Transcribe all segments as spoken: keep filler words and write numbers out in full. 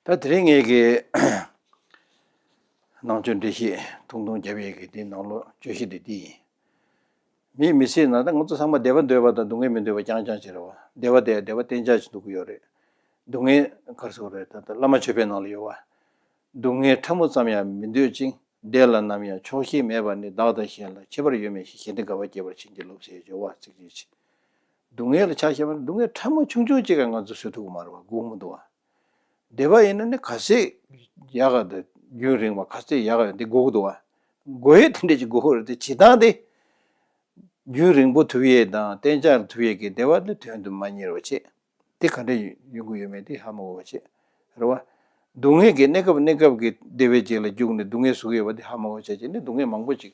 ད་དེ་རིང་ངེད་ཀྱི་ནང་ཆོས་འགྲེལ་བཤད་ཐུང་ཐུང་རྒྱབ་ཡས་ཀྱི་དེའི་ནང་ལོགས་བརྗོད་གཞི་དེ་འདི་ཡིན། མིས་མི་ཚེའི་ནང་ད་ང་ཚོ་ཚང་མ་བདེ་བ་འདོད་པ་དང་སྡུག་བསྔལ་མི་འདོད་པ་རྐྱང་རྐྱང་ཅིག་རེད་བ། བདེ་བ་དེ་བདེ་བ་གཏན་འཇགས་ཅིག་འདོད་ཀྱི་ཡོད་རེད། སྡུག་བསྔལ་ག་རེ་ཟེར་དགོས་རེད། ད་ལྟ་བླ་མ་མཆོད་པའི་ནང་ལ་ཡོད་བ། སྡུག་བསྔལ་ཕྲ་མོ་ཙམ་ཡང་མི་འདོད་ཅིང་། བདེ་ལ་ནམ་ཡང་ཆོག་ཤེས་མེད་པ་ནི། བདག་དང་གཞན་ལ་ཁྱད་པར་ཡོད་མིན་ཞིང་། གཞན་དོན་དགའ་བ་སྐྱེད་པར་བྱིན་གྱིས་རློབས་ཟེར་བརྗོད་པ་ཚིག་གཅིག་ཅིག་སྡུག་བསྔལ་ལ་ཆ་བཞག་པ་ན་སྡུག་བསྔལ་ཕྲ་མོ་ཆུང་ཆུང་གཅིག་ག་ང་ཚོ་བཟོད་ཐུབ་ཀྱི་མ་རེད་བ། སྒུག་མི་འདུག་བ། བདེ་བ་ཡིན་ན་ནི་ག་ཚད་ཡག་ག་དང་རྒྱུན་རིང་བ་ག་ཚད་ཡག་ག་དེ་དགོས་ཀྱི་འདུག་བ། དགོས་ཡས་དེ་འདྲ་ཅིག་དགོས་ཀྱི་རེད་དེ། བྱེད་སྟངས་དེ་རྒྱུན་རིང་པོ་ཐུབ་ཡས་དང་གཏན་འཇགས་ཐུབ་ཡས་ཀྱི་བདེ་བ་དེ་དོན་དུ་མ་གཉེར་བ་བྱེད། དེ་ག་འདྲ་ཡོང་གི་ཡོད་མེད་དེ་ཧ་མ་གོ་བ་བྱེད། རེད་བ། སྡུག་བསྔལ་གྱི་གནས་སྐབས་གནས་སྐབས་ཀྱི་བདེ་བའི་རྗེས་ལ་རྒྱུག་ནས་སྡུག་བསྔལ་བཟོ་གི་ཡོད་པ་དེ་ཧ་མ་གོ་བ་བྱས་བྱས་ནས་སྡུག་བསྔལ་མང་པོ་ཅིག་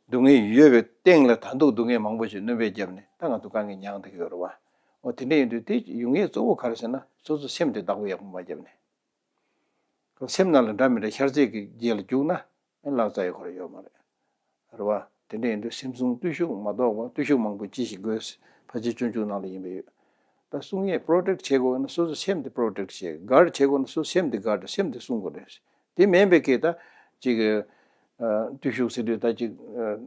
སྡུག་བསྔལ་ཡོད་པའི་སྟེང་ལ་ད་དུང་སྡུག་བསྔལ་མང་པོ་ཞིག་སྣོན་པ་བརྒྱབ་ནས་ད་ང་ཚོ་དཀའ་ངལ་མྱངས་བསྡད་ཀྱི་ཡོད་རེད་བ། འོ་དེ་འདྲ་ཡིན་དུས་དེ་ཡོང་ཡས་གཙོ་བོ་ག་རེ་ཟེར་ན་སོ་སོ་སེམས་དེ་བདག་པོ་ཡག་པོ་མ་བརྒྱབ་ནས། སེམས་ནང་ལ་འདྲ་མི་འདྲ་ཤར་ཚད་ཀྱི་རྗེས་ལ་རྒྱུག་ན་ཨེ་ལག་རྩལ་ཡོད་ཁོ་ར་ཡོད་མ་རེད། རེད་བ། དེ་འདྲ་ཡིན་དུས་སེམས་བསྲུང་བརྟུལ་ཞུགས་མ་གཏོགས་པ་བརྟུལ་ཞུགས་མང་པོ་ཅི་ཞིག་དགོས། ཕལ་ཆེར་སྤྱོད་འཇུག་ནང་ལ་ཡིན་པ་ཡོད། ད་བསྲུང་ཡས་པྲོ་ཊེག་བྱེད་དགོས་ན་སོ་སོ་སེམས་དེ་པྲོ་ཊེག་བྱེད། གཱརཌ་བྱེད་དགོས་ན་སོ་སོ་སེམས་དེ་གཱརཌ་སེམས་དེ་བསྲུང་དགོས་རེད། དེ་མིན་པའི་སྐད་ད་ཅིག་ཨ། བརྟུལ་ཞུགས་ཟེར་དུས་ད་ཅིག་ཨ།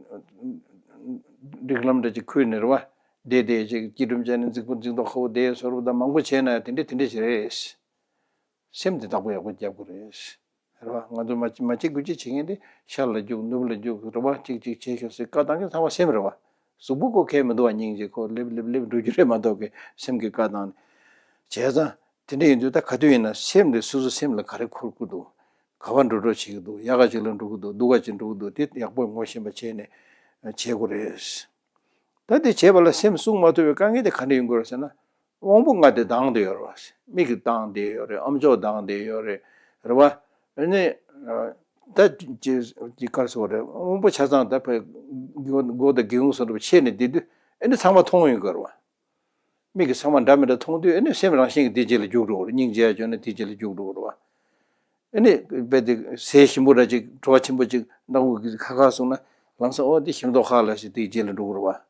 སྒྲིག་ལམ་འདྲ་ཅིག་ཁུར་ནས་རེད་བ། བསྡད་བསྡད་ཅིག་སྐྱིལ་ཀྲུང་བྱས་ནས་རྫིག་པོ་རྫིག་མདོག་ཁ་པོ་བསྡད་བཟོ་འདྲ་ད་མང་པོ་བྱས་ན་དེ་འདྲ་དེ་འདྲ་ཞིག་རེད། སེམས་དེ་བདག་པོ་ཡག་པོ་རྒྱབ་དགོས་རེད། རེད་བ། ང་ཚོ་མ་མ་བྱེད་དགུ་བྱེད་བྱེད་མཁན་དེ་ཤར་ལ་རྒྱུག་ནུབ་ལ་རྒྱུག་རེད་བ། གཅིག་གཅིག་བྱེད་ཤོག་ཟེར་བཀའ་བཏང་མཁན་ཚང་མ་སེམས་རེད་བ། གཟུགས་པོ་ཁོ་ཁེལ་མི་འདུག་བ། སྙིང་རྗེ་ཁོ་ལེབ་ལེབ་ལེབ་འགྲོ་རྒྱུ་རེད་མ་གཏོགས་ཀྱི་སེམས་ཀྱི་བཀའ་བཏང་ནས། བྱས་ཙང་དེ་འདྲ་ཡིན་དུས་ད་ག་དུས་ཡིན་ན་སེམས་དེ་སོ་སོ་སེམས་ལ་ག་རེ་འཁོར་གྱི་འདུག་ག་པར་འགྲོ་འགྲོ་བྱེད་ཀྱི་འདུག་ཡག་ག་ཅིག་ལ་འགྲོ་གི་འདུག་སྡུག་ག་ཅིག་འགྲོ་གི་འདུག་དེ་ཡག་པོ་ངོ་ཤེས་པ་བྱས་ནས་བྱེད་དགོས་རེད། ད་དེ་བྱས་པ་ལ་སེམས་བསྲུང་མ་ཐུབ་པའི་དཀའ་ངལ་དེ་ག་འདྲ་ཡོང་གི་རེད་ཟེར་ན། དབང་པོ་ལྔ་དེ་སྡང་བསྡད་ཡོད་རེད་བ། མིག་གིས་སྡང་བསྡད་ཡོད་རེད། ཨམ་ཅོག་སྡང་བསྡད་ཡོད་རེད། རེད་བ། ཨ་ནི། ད་ཅི་ཅི་ག་རེ་ཟེར་དགོས་རེད། དབང་པོ་ཆ་ཚང་ད་ཕ་སྒོ་སྒོ་དང་སྒེའུ་ཁུང་སོགས་ཕྱེ་ནས་བསྡད་དུས་ཨ་ནི་ཚང་མ་མཐོང་ཡོང་གི་རེད་བ། མིག་གིས་ཚང་མ་འདྲ་མི་འདྲ་མཐོང་དུས་ཨ་ནི་སེམས་རང་བཞིན་གྱིས་དེའི་རྗེས་ལ་རྒྱུག་འགྲོ་གི་རེད། སྙིང་རྗེ་ཡ་བྱུང་ན་དེའི་རྗེས་ལ་རྒྱུག་འགྲོ་གི་རེད་བ། ཨ་ནི་རྦད་དེ་ཟས་ཞིམ་པོ་འདྲ་ཅིག་བྲོ་བ་ཆེན་པོ་ཅིག་སྣ་ཁུག་གིས་ཁ་ཁ་སོང་ན་ལམ་སང་ཨོ་དེ་ཞིམ་མདོག་ཁ་ལ་ཞིག་དེའི་རྗེས་ལ་འགྲོ་གི་རེད་བ།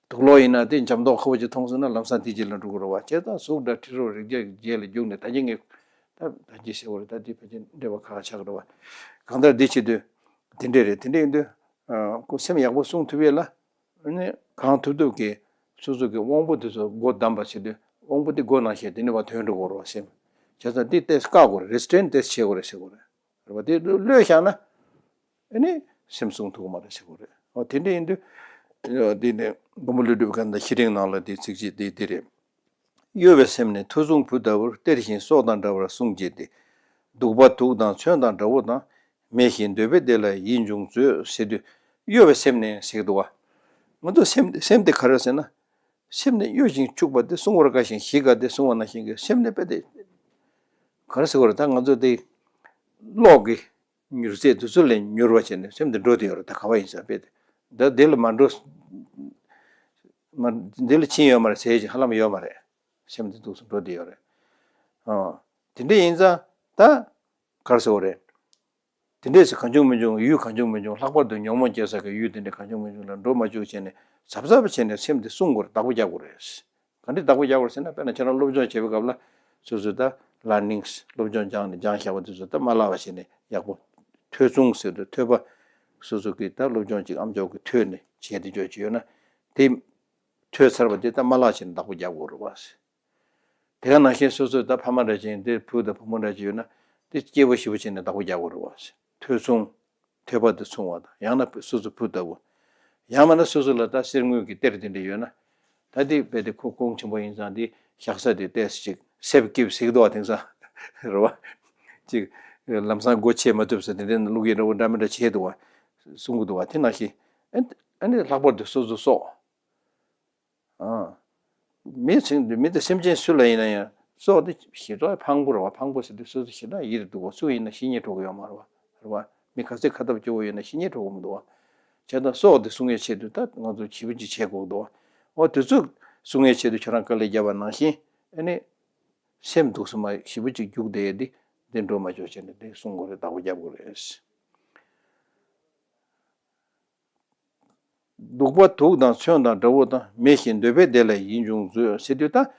དུག་ལོག་ཡིན་ན་དེ་འཇམ་མདོག་ཁ་པོ་ཅིག་མཐོང་སོང་ན་ལམ་སང་དེའི་རྗེས་ལ་འགྲོ་གི་རེད་བ། བྱས་ཙང་གཟུགས་སྒྲ་དྲི་རོ་རེག་བྱ་གི་རྗེས་ལ་རྒྱུག་ནས་ད་གིན་ངས་ད་ད་ཅི་ཟེར་བ་རེད། ད་དེ་ཕལ་ཆེར་འགྲེལ་པ་ཁག་ཁག་ཆགས་ཀྱི་རེད་བ། གང་ལྟར་འདི་བྱེད་དུས་དེ་འདྲས་རེད། དེ་འདྲས་ཡིན་དུས་ཁོ་སེམས་ཡག་པོ་བསྲུང་ཐུབ་ཡས་ལ། ཨ་ནི་གང་ཐུབ་ཐུབ་ཀྱིས་སོ་སོ་གི་དབང་པོ་དེ་ཚོ་སྒོ་བསྡམས་པ་བྱེད་དུས་དབང་པོ་དེ་སྒོ་ནང་བཞིན་དེ་ནི་བ་དོན་འགྲོ་དགོས་རེད་བ་སེམས། བྱས་ཙང་དེ་ཏེས་བཀག་དགོས་རེད། རེ་སི་ཊེན་ཏེས་བྱེད་དགོས་རེད་ཟེར་དགོས་རེད། རེད་བ། དེ་གློད་བཞག་ན་ཨ་ནི་སེམས་བསྲུང་ཐུབ་ཀྱི་མ་རེད་ཟེར་དགོས་རེད། འོ་དེ་འདྲ་ཡིན་དུས་འདི་ནི་མགོན་པོ་ཀླུ་སྒྲུབ་ཀྱི་ད་ཤེས་རིག་ནང་ལ་དེ་ཚིག་གཅིག་དེ་དེ་རེད། གཡོ་བའི་སེམས་ནི་མཐོ་གཟུངས་བུ་ལྟ་བུར། གཏེར་བཞིན་སྲོག་དང་འདྲ་བར་བསྲུང་བྱེད་དེ། གདུག་པ་དུག་དང་མཚོན་དང་དགྲ་བོ་དང་། མེ་བཞིན་འདོད་པའི་བདེ་ལ་ཡིད་འབྱུང་མཛོད། ཟེར་དུས་གཡོ་བའི་སེམས་ནི་ཟེར་གྱི་འདུག་བ། ང་ཚོ་སེམས་སེམས་དེ་ག་རེ་ཟེར་ན། སེམས་ནི་གཡོ་ཞིང་འཁྱུག་པ་དེ་བསྲུང་བར་དཀའ་ཞིང་ཞིག་དགའ་སྟེ་བསྲུང་བ་ནང་བཞིན་གྱི་སེམས་ནི་དཔེ་དེ། ག་རེ་ཟེར་དགོས་རེད། ད་ང་ཚོ་དེ་གློག་གི་མྱུར་ཚད་དེ་ཚོ་ལས་མྱུར་བ་བྱས་ནས་སེམས་དེ་འགྲོ་དེ་ཡོད་རེད། ད་ག་བ་ཡིན་ས་དཔེ་དེ། ད་དེ་ལ་མ་འགྲོ། མ་འདི་ལ་ཕྱིན་ཡོད་མ་རེད་ཟེར་ཡས་ཅིག་ཧ་ལམ་ཡོད་མ་རེད། སེམས་དེ་འདུག་སེ་འགྲོ་དེ་ཡོད་རེད། ཨ། དེ་འདྲ་ཡིན་ཙང་ད་ག་རེ་ཟེར་དགོས་རེད། དེ་འདྲས་སུ་གང་བྱུང་མི་བྱུང་ཡུལ་གང་བྱུང་མི་བྱུང་ལྷག་པར་དུ་ཉོན་མོངས་སྐྱེ་ས་གི་ཡུལ་དེ་འདྲ་གང་བྱུང་མི་བྱུང་ལ་འགྲོ་མ་བཅུག་བྱས་ནས་གཟབ་གཟབ་བྱས་ནས་སེམས་དེ་བསྲུང་དགོས་རེད། བདག་པོ་རྒྱག་དགོས་རེད། ག་འདྲས་བདག་པོ་རྒྱག་དགོས་རེད་ཟེར་ན། དཔེར་ན་ཁྱེད་རང་སློབ་སྦྱོང་བྱེད་པའི་སྐབས་ལ་སོ་སོས་ད་ལར་ནིང་སློབ་སྦྱོང་སྦྱངས་ནས་སྦྱངས་བཞག་པ་དེ་ཚོ་ད་མ་བརླག་པ་བྱས་ནས་ཡག་པོ་ཐོས་བསྲུང་ཟེར་དུས་ཐོས་པ་སོ་སོ་གིས་ད་སློབ་སྦྱོང་ཅིག་ཨམ་ཅོག་གིས་ཐོས་ནས་བྱས་ཏེ་འཇོག་ཅིག་ཡོད་ན་དེ་ཐོས་ཚར་བ་དེ་ད་མ་བརླག་བྱས་ནས་བདག་པོ་རྒྱག་དགོས་རེད་བ། དེ་ག་ནང་བཞིན་སོ་སོའི་ད་ཕ་མ་འདྲ་ཅིག་ཡིན་དེ་བུ་དང་བུ་མོ་འདྲ་ཅིག་ཡོད་ན་དེ་སྐྱིད་པོ་ཞེ་པོ་བྱས་ནས་བདག་པོ་རྒྱག་དགོས་རེད་བ། ཐོས་བསྲུང་། ཐོས་པ་དེ་བསྲུང་བ་དང་ཡང་ན་སོ་སོ་བུ་ལྟ་བུ། ཡང་མིན་ན་སོ་སོ་ལ་ད་གསེར་དངུལ་གྱི་གཏེར་དེ་འདྲ་ཡོད་ན། ད་དེ་རྦད་དེ་ཁོ་གོང་ཆེན་པོ་ཡིན་ཙང་དེ་བཞག་ས་དེ་ཏོག་ཙམ་ཅིག་སེབ་ཀིབ་ཟེར་གི་འདུག་བ། དེང་སང་རེད་བ། ཅིག་ལམ་སང་སྒོ་ཕྱེ་མ་ཐུབ་ས་དེ་འདྲ་བླུག་ཡས་འདྲ་བོ་འདྲ་མི་འདྲ་བྱས་འདུག་བ། གསུང་གི་འདུག་བ། དེ་ནང་བཞིན་ཨ་ནི་ལྷག་པར་དུ་སོ་སོ་སྲོག་ཨ། མི་ཚིག་འདི་མི་དེ་སེམས་ཅན་སུ་ལ་ཡིན་ན་ཡང་སྲོག་དེ་ཞེ་དྲག་ཕངས་པོ་རེད་བ། ཕངས་པོ་ཟེར་དུས་སོ་སོ་ཞེ་དྲག་ཡིད་དུ་འོ་སུ་ཡིན་ན་ཤི་ཉེན་འགྲོ་གི་ཡོད་མ་རེད་བ། རེད་བ། མི་ག་ཚད་ཁ་སྟབས་སྐྱོ་བོ་ཡོད་ན་ཤི་ཉེན་འགྲོ་གི་མི་འདུག་བ། བྱས་ཙང་སྲོག་དེ་སྲུང་ཡས་ཆེད་དུ་ད་ང་ཚོ་ཞེ་པོ་ཅིག་བྱེད་དགོས་འདུག་བ། འོ་དེ་ཚོ་སྲུང་ཡས་ཆེད་དུ་ཁྱོད་རང་དཀའ་ལས་བརྒྱབ་པ་ནང་བཞིན་ཨ་ནི་སེམས་འདུག་སེ་མ་ཞེ་པོ་ཅིག་རྒྱུག་བསྡད་ཡས་དེ་འདི་འགྲོ་མ་ཆོག་བྱས་ནས་དེ་སྲུང་དགོས་རེད། བདག་པོ་རྒྱབ་དགོས་རེད། གདུག་པ་དུག་དང་མཚོན་དང་དགྲ་བོ་དང་། མེ་བཞིན་འདོད་པའི་བདེ་ལ་ཡིད་འབྱུང་མཛོད། ཟེར་དུས་ད།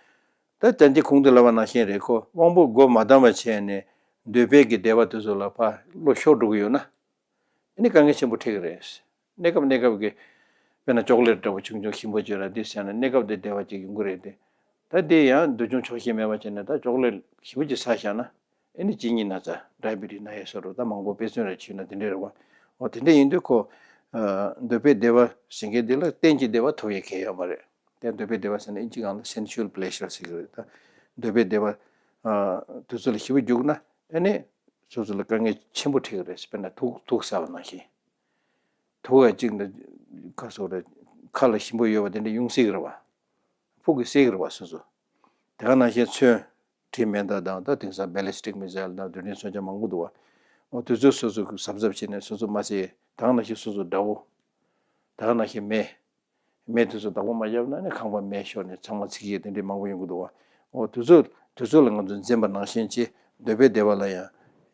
ད་ལྟ་འདི་གོང་དུ་ལབ་པ་ནང་བཞིན་རེད། ཁོ་དབང་པོ་སྒོ་མ་བསྡམས་པ་བྱས་ནས་ འདོད་པའི་གི་བདེ་བ་དེ་ཚོ་ལ་ཕར་བློ་ཤོར་འགྲོ་གི་ཡོད་ན། ཨ་ནི་དཀའ་ངལ་ཆེན་པོ་འཕྲད་ཀྱི་རེད། གནས་སྐབས་གནས་སྐབས་ཀྱི་དཔེར་ན་ཅོག་ལེ་ཊི་འདྲ་བོ་ཆུང་ཆུང་ཞིམ་པོ་བྱོས་ར་འདི་ཟས་ན་གནས་སྐབས་དེ་བདེ་བ་ཅིག་ཡོང་གི་རེད་དེ། ད་དེ་ཡང་འདོད་ཆུང་ཆོག་ཤེས་མེད་པ་བྱས་ནས་ད་ཅོག་ལེ་ཊི་ཞིམ་པོ་ཅིག་ཟ་བཞག་ན་ཨ་ནི་གཅིན་སྙི་ན་ཚ་ཌའི་བི་ཊི་སི་ན་ཡས་སོགས་རུ་ད་མང་པོ་དཔེ་མཚོན་ར་བྱས་ན་དེ་འདྲས་རེད་བ། འོ་དེ་འདྲས་ཡིན་དུས་ཁོ་འདོད་པའི་བདེ་བ་ཟེར་མཁན་འདི་ལ་གཏན་གྱི་བདེ་བ་ཐོབ་ཡས་གལ་ཡོད་མ་རེད། དེ་འདོད་པའི་བདེ་བ་ཟེར་ན་ཨིན་ཇི་སྒང་ལ་སེན་སུ་ཨལ་པི་ལེ་ཞར་ཟེར་གྱི་རེད་ད། འདོད་པའི་བདེ་བ་དེ་ཚོ་ལ་ཞིབ་པོ་རྒྱུགས་ན་ཨ་ནི་སོ་སོ་ལ་དཀའ་ངལ་ཆེན་པོ་འཕྲད་ཀྱི་རེད། དཔེར་ན་དུག་དུག་ཟ་བ་ནང་བཞིན། དུག་ཡ་གཅིག་འདི་ཁ་སོགས་རེད། ཁ་ལ་ཞིམ་པོ་ཡོད་པ་དེ་འདྲ་ཡོང་སྲིད་ཀྱི་རེད་བ། ཕུག་གི་སྲེག་རེད་བ་སོ་སོ། དེ་ག་ནང་བཞིན་མཚོན། དྲི་མེད་མདའ་དང་ད་དེང་སང་ballistic missile དང་རྡུལ་ཕྲན་མཚོན་ཆ་མང་པོ་འདུག་བ། འོ་དུས་ཚོད་སོ་སོ་གི་གཟབ་གཟབ་བྱས་ནས་སོ་སོ་མ་བསད་དང་ནང་བཞིན་སོ་སོ་དགྲ་བོ། དེ་ག་ནང་བཞིན་མེ། མེ་དུས་ཚོད་བདག་པོ་མ་བརྒྱབ་ན་ནི་ཁང་པ་མེ་ཤོར་ནས་ཚང་མ་འཚིག་ཡས་དེ་འདྲས་མང་པོ་ཡོང་གི་འདུག་བ། འོ་དུས་ཚོད་དུས་ཚོད་ལ་ང་ཚོ་འཛེམ་པ་ནང་བཞིན་བྱས་འདོད་པའི་བདེ་བ་ལ་ཡང་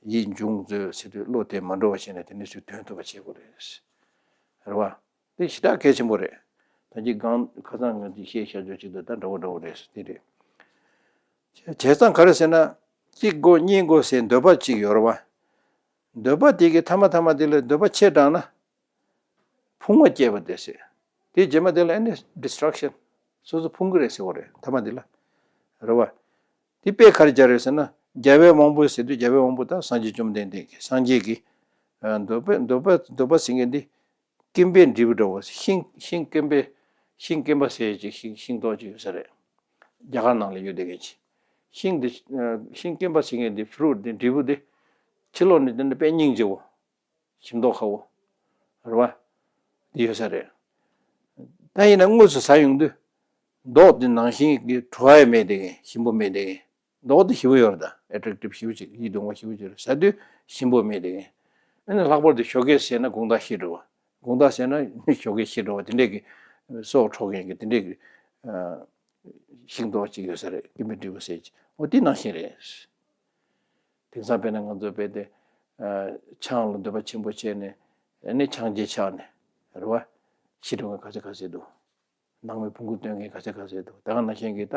ཡིད་འབྱུང་མཛོད་ཟེར་དུས་བློ་དེ་མ་འགྲོ་བ་བྱས་ནས་དེ་འདྲས་སུ་དོན་ཐུབ་པ་བྱེད་དགོས་རེད། རེད་བ། དེ་ཞེ་དྲག་གལ་ཆེན་པོ་རེད། ད་ཅི་གང་ཁ་སང་ང་ཚོས་བཤད་བཤད་ཆོག་ཅིག་དང་ད་འདྲ་བོ་འདྲ་བོ་རེད་དེ་རེད། བྱས་ཙང་ག་རེ་ཟེར་ན། གཅིག་དགོས་གཉིས་དགོས་ཟེར་འདོད་པ་གཅིག་ཡོད་རེད་བ། འདོད་པ་དེ་གི་ཐ་མ་ཐ་མ་དེ་ལ་འདོད་པ་ཆེ་དྲགས་ན། ཕུང་བ་སྐྱེས་པ་དེ་ཟེར། དེ་རྗེས་མ་དེ་ལ་ཨ་ནི་ཌི་སི་ཊྲག་ཤན། སོ་སོ་ཕུང་གི་རེད་ཟེར་བ་རེད་ཐ་མ་དེ་ལ། རེད་བ། དེ་དཔེ་ག་རེ་སྦྱར་རེད་ཟེར་ན་རྒྱལ་བའི་དབང་པོ་ཟེར་དུས་རྒྱལ་བའི་དབང་པོ་དང་སངས་རྒྱས་བཅོམ་ལྡན་འདས་ཀྱི་སངས་རྒྱས་ཀྱི། འདོད་པ་འདོད་པ་འདོད་པ་ཟེར་མཁན་འདི། སྐེམ་པའི་འབྲས་བུ་འདྲ་བོ་ཤིང་ཤིང་སྐེམ་པའི་ཤིང་སྐེམ་པ་ཟེར་ཅིག་ཤིང་ཤིང་ཏོག་ཅིག་ཡོད་ས་རེད། རྒྱ་གར་ནང་ལ་ཡོད་བསྡད་མཁན་ཅིག་ཤིང་འདི་ཤིང་སྐེམ་པ་ཟེར་མཁན་འདི་ཕུ་རུ་ཊི་འདི་འབྲས་བུ་འདི་ཕྱི་ལོགས་ནས་འདི་འདྲ་དཔེ་སྙིང་རྗེ་བོ། ཞིམ་མདོག་ཁ་བོ། རེད་བ། འདི་ཡོད་ས་རེད། ད་ཡིན་ན་དངོས་སུ་ཟ་ཡོང་དུས། མདོག་འདི་ནང་བཞིན་གྱི་བྲོ་བ་ཡང་མེད་བསྡད་མཁན་ཞིམ་པོ་མེད་བསྡད་མཁན། མདོག་དེ་ཞིམ་པོ་ཡོད་རེད་ད། ཨེ་ཊེག་ཊིབ་ཞིམ་པོ་ཅིག་ཡིད་དུ་འོང་བ་ཞིམ་པོ་ཅིག་རེད་ཟ་དུས་ཞིམ་པོ་མེད་དེ། ཨ་ནི་ལྷག་པར་དུ་ཞོགས་ཀས་ཟས་ན་དགོང་དག་ཤི་འགྲོ་བ། དགོང་དག་ཟས་ན་ཞོགས་ཀས་ཤི་འགྲོ་བ་དེ་འདྲས་ཀྱི་སྲོག་འཕྲོག་མཁན་གྱི་དེ་འདྲས་ཀྱི་ཤིང་ཏོག་ཅིག་ཡོད་ས་རེད། སྐེམ་པའི་འབྲས་བུ་ཟེར་གྱི་འོ་དེ་ནང་བཞིན་རེད། དེང་སང་དཔེར་ན་ང་ཚོ་དཔེ་དེ་ཆང་ལ་འདོད་པ་ཆེན་པོ་བྱས་ནས་ཨ་ནི་ཆང་རྗེས་ཆགས་ནས་རེད་བ། ཤི་འགྲོ་མཁན་ག་ཚོད་ག་ཚོད་འདུག་ནང་མི་ཕུང་པོ་སྟོན་མཁན་ག་ཚད་ག་ཚད་འདུག་ད་ག་ནང་བཞིན་གྱི་ད།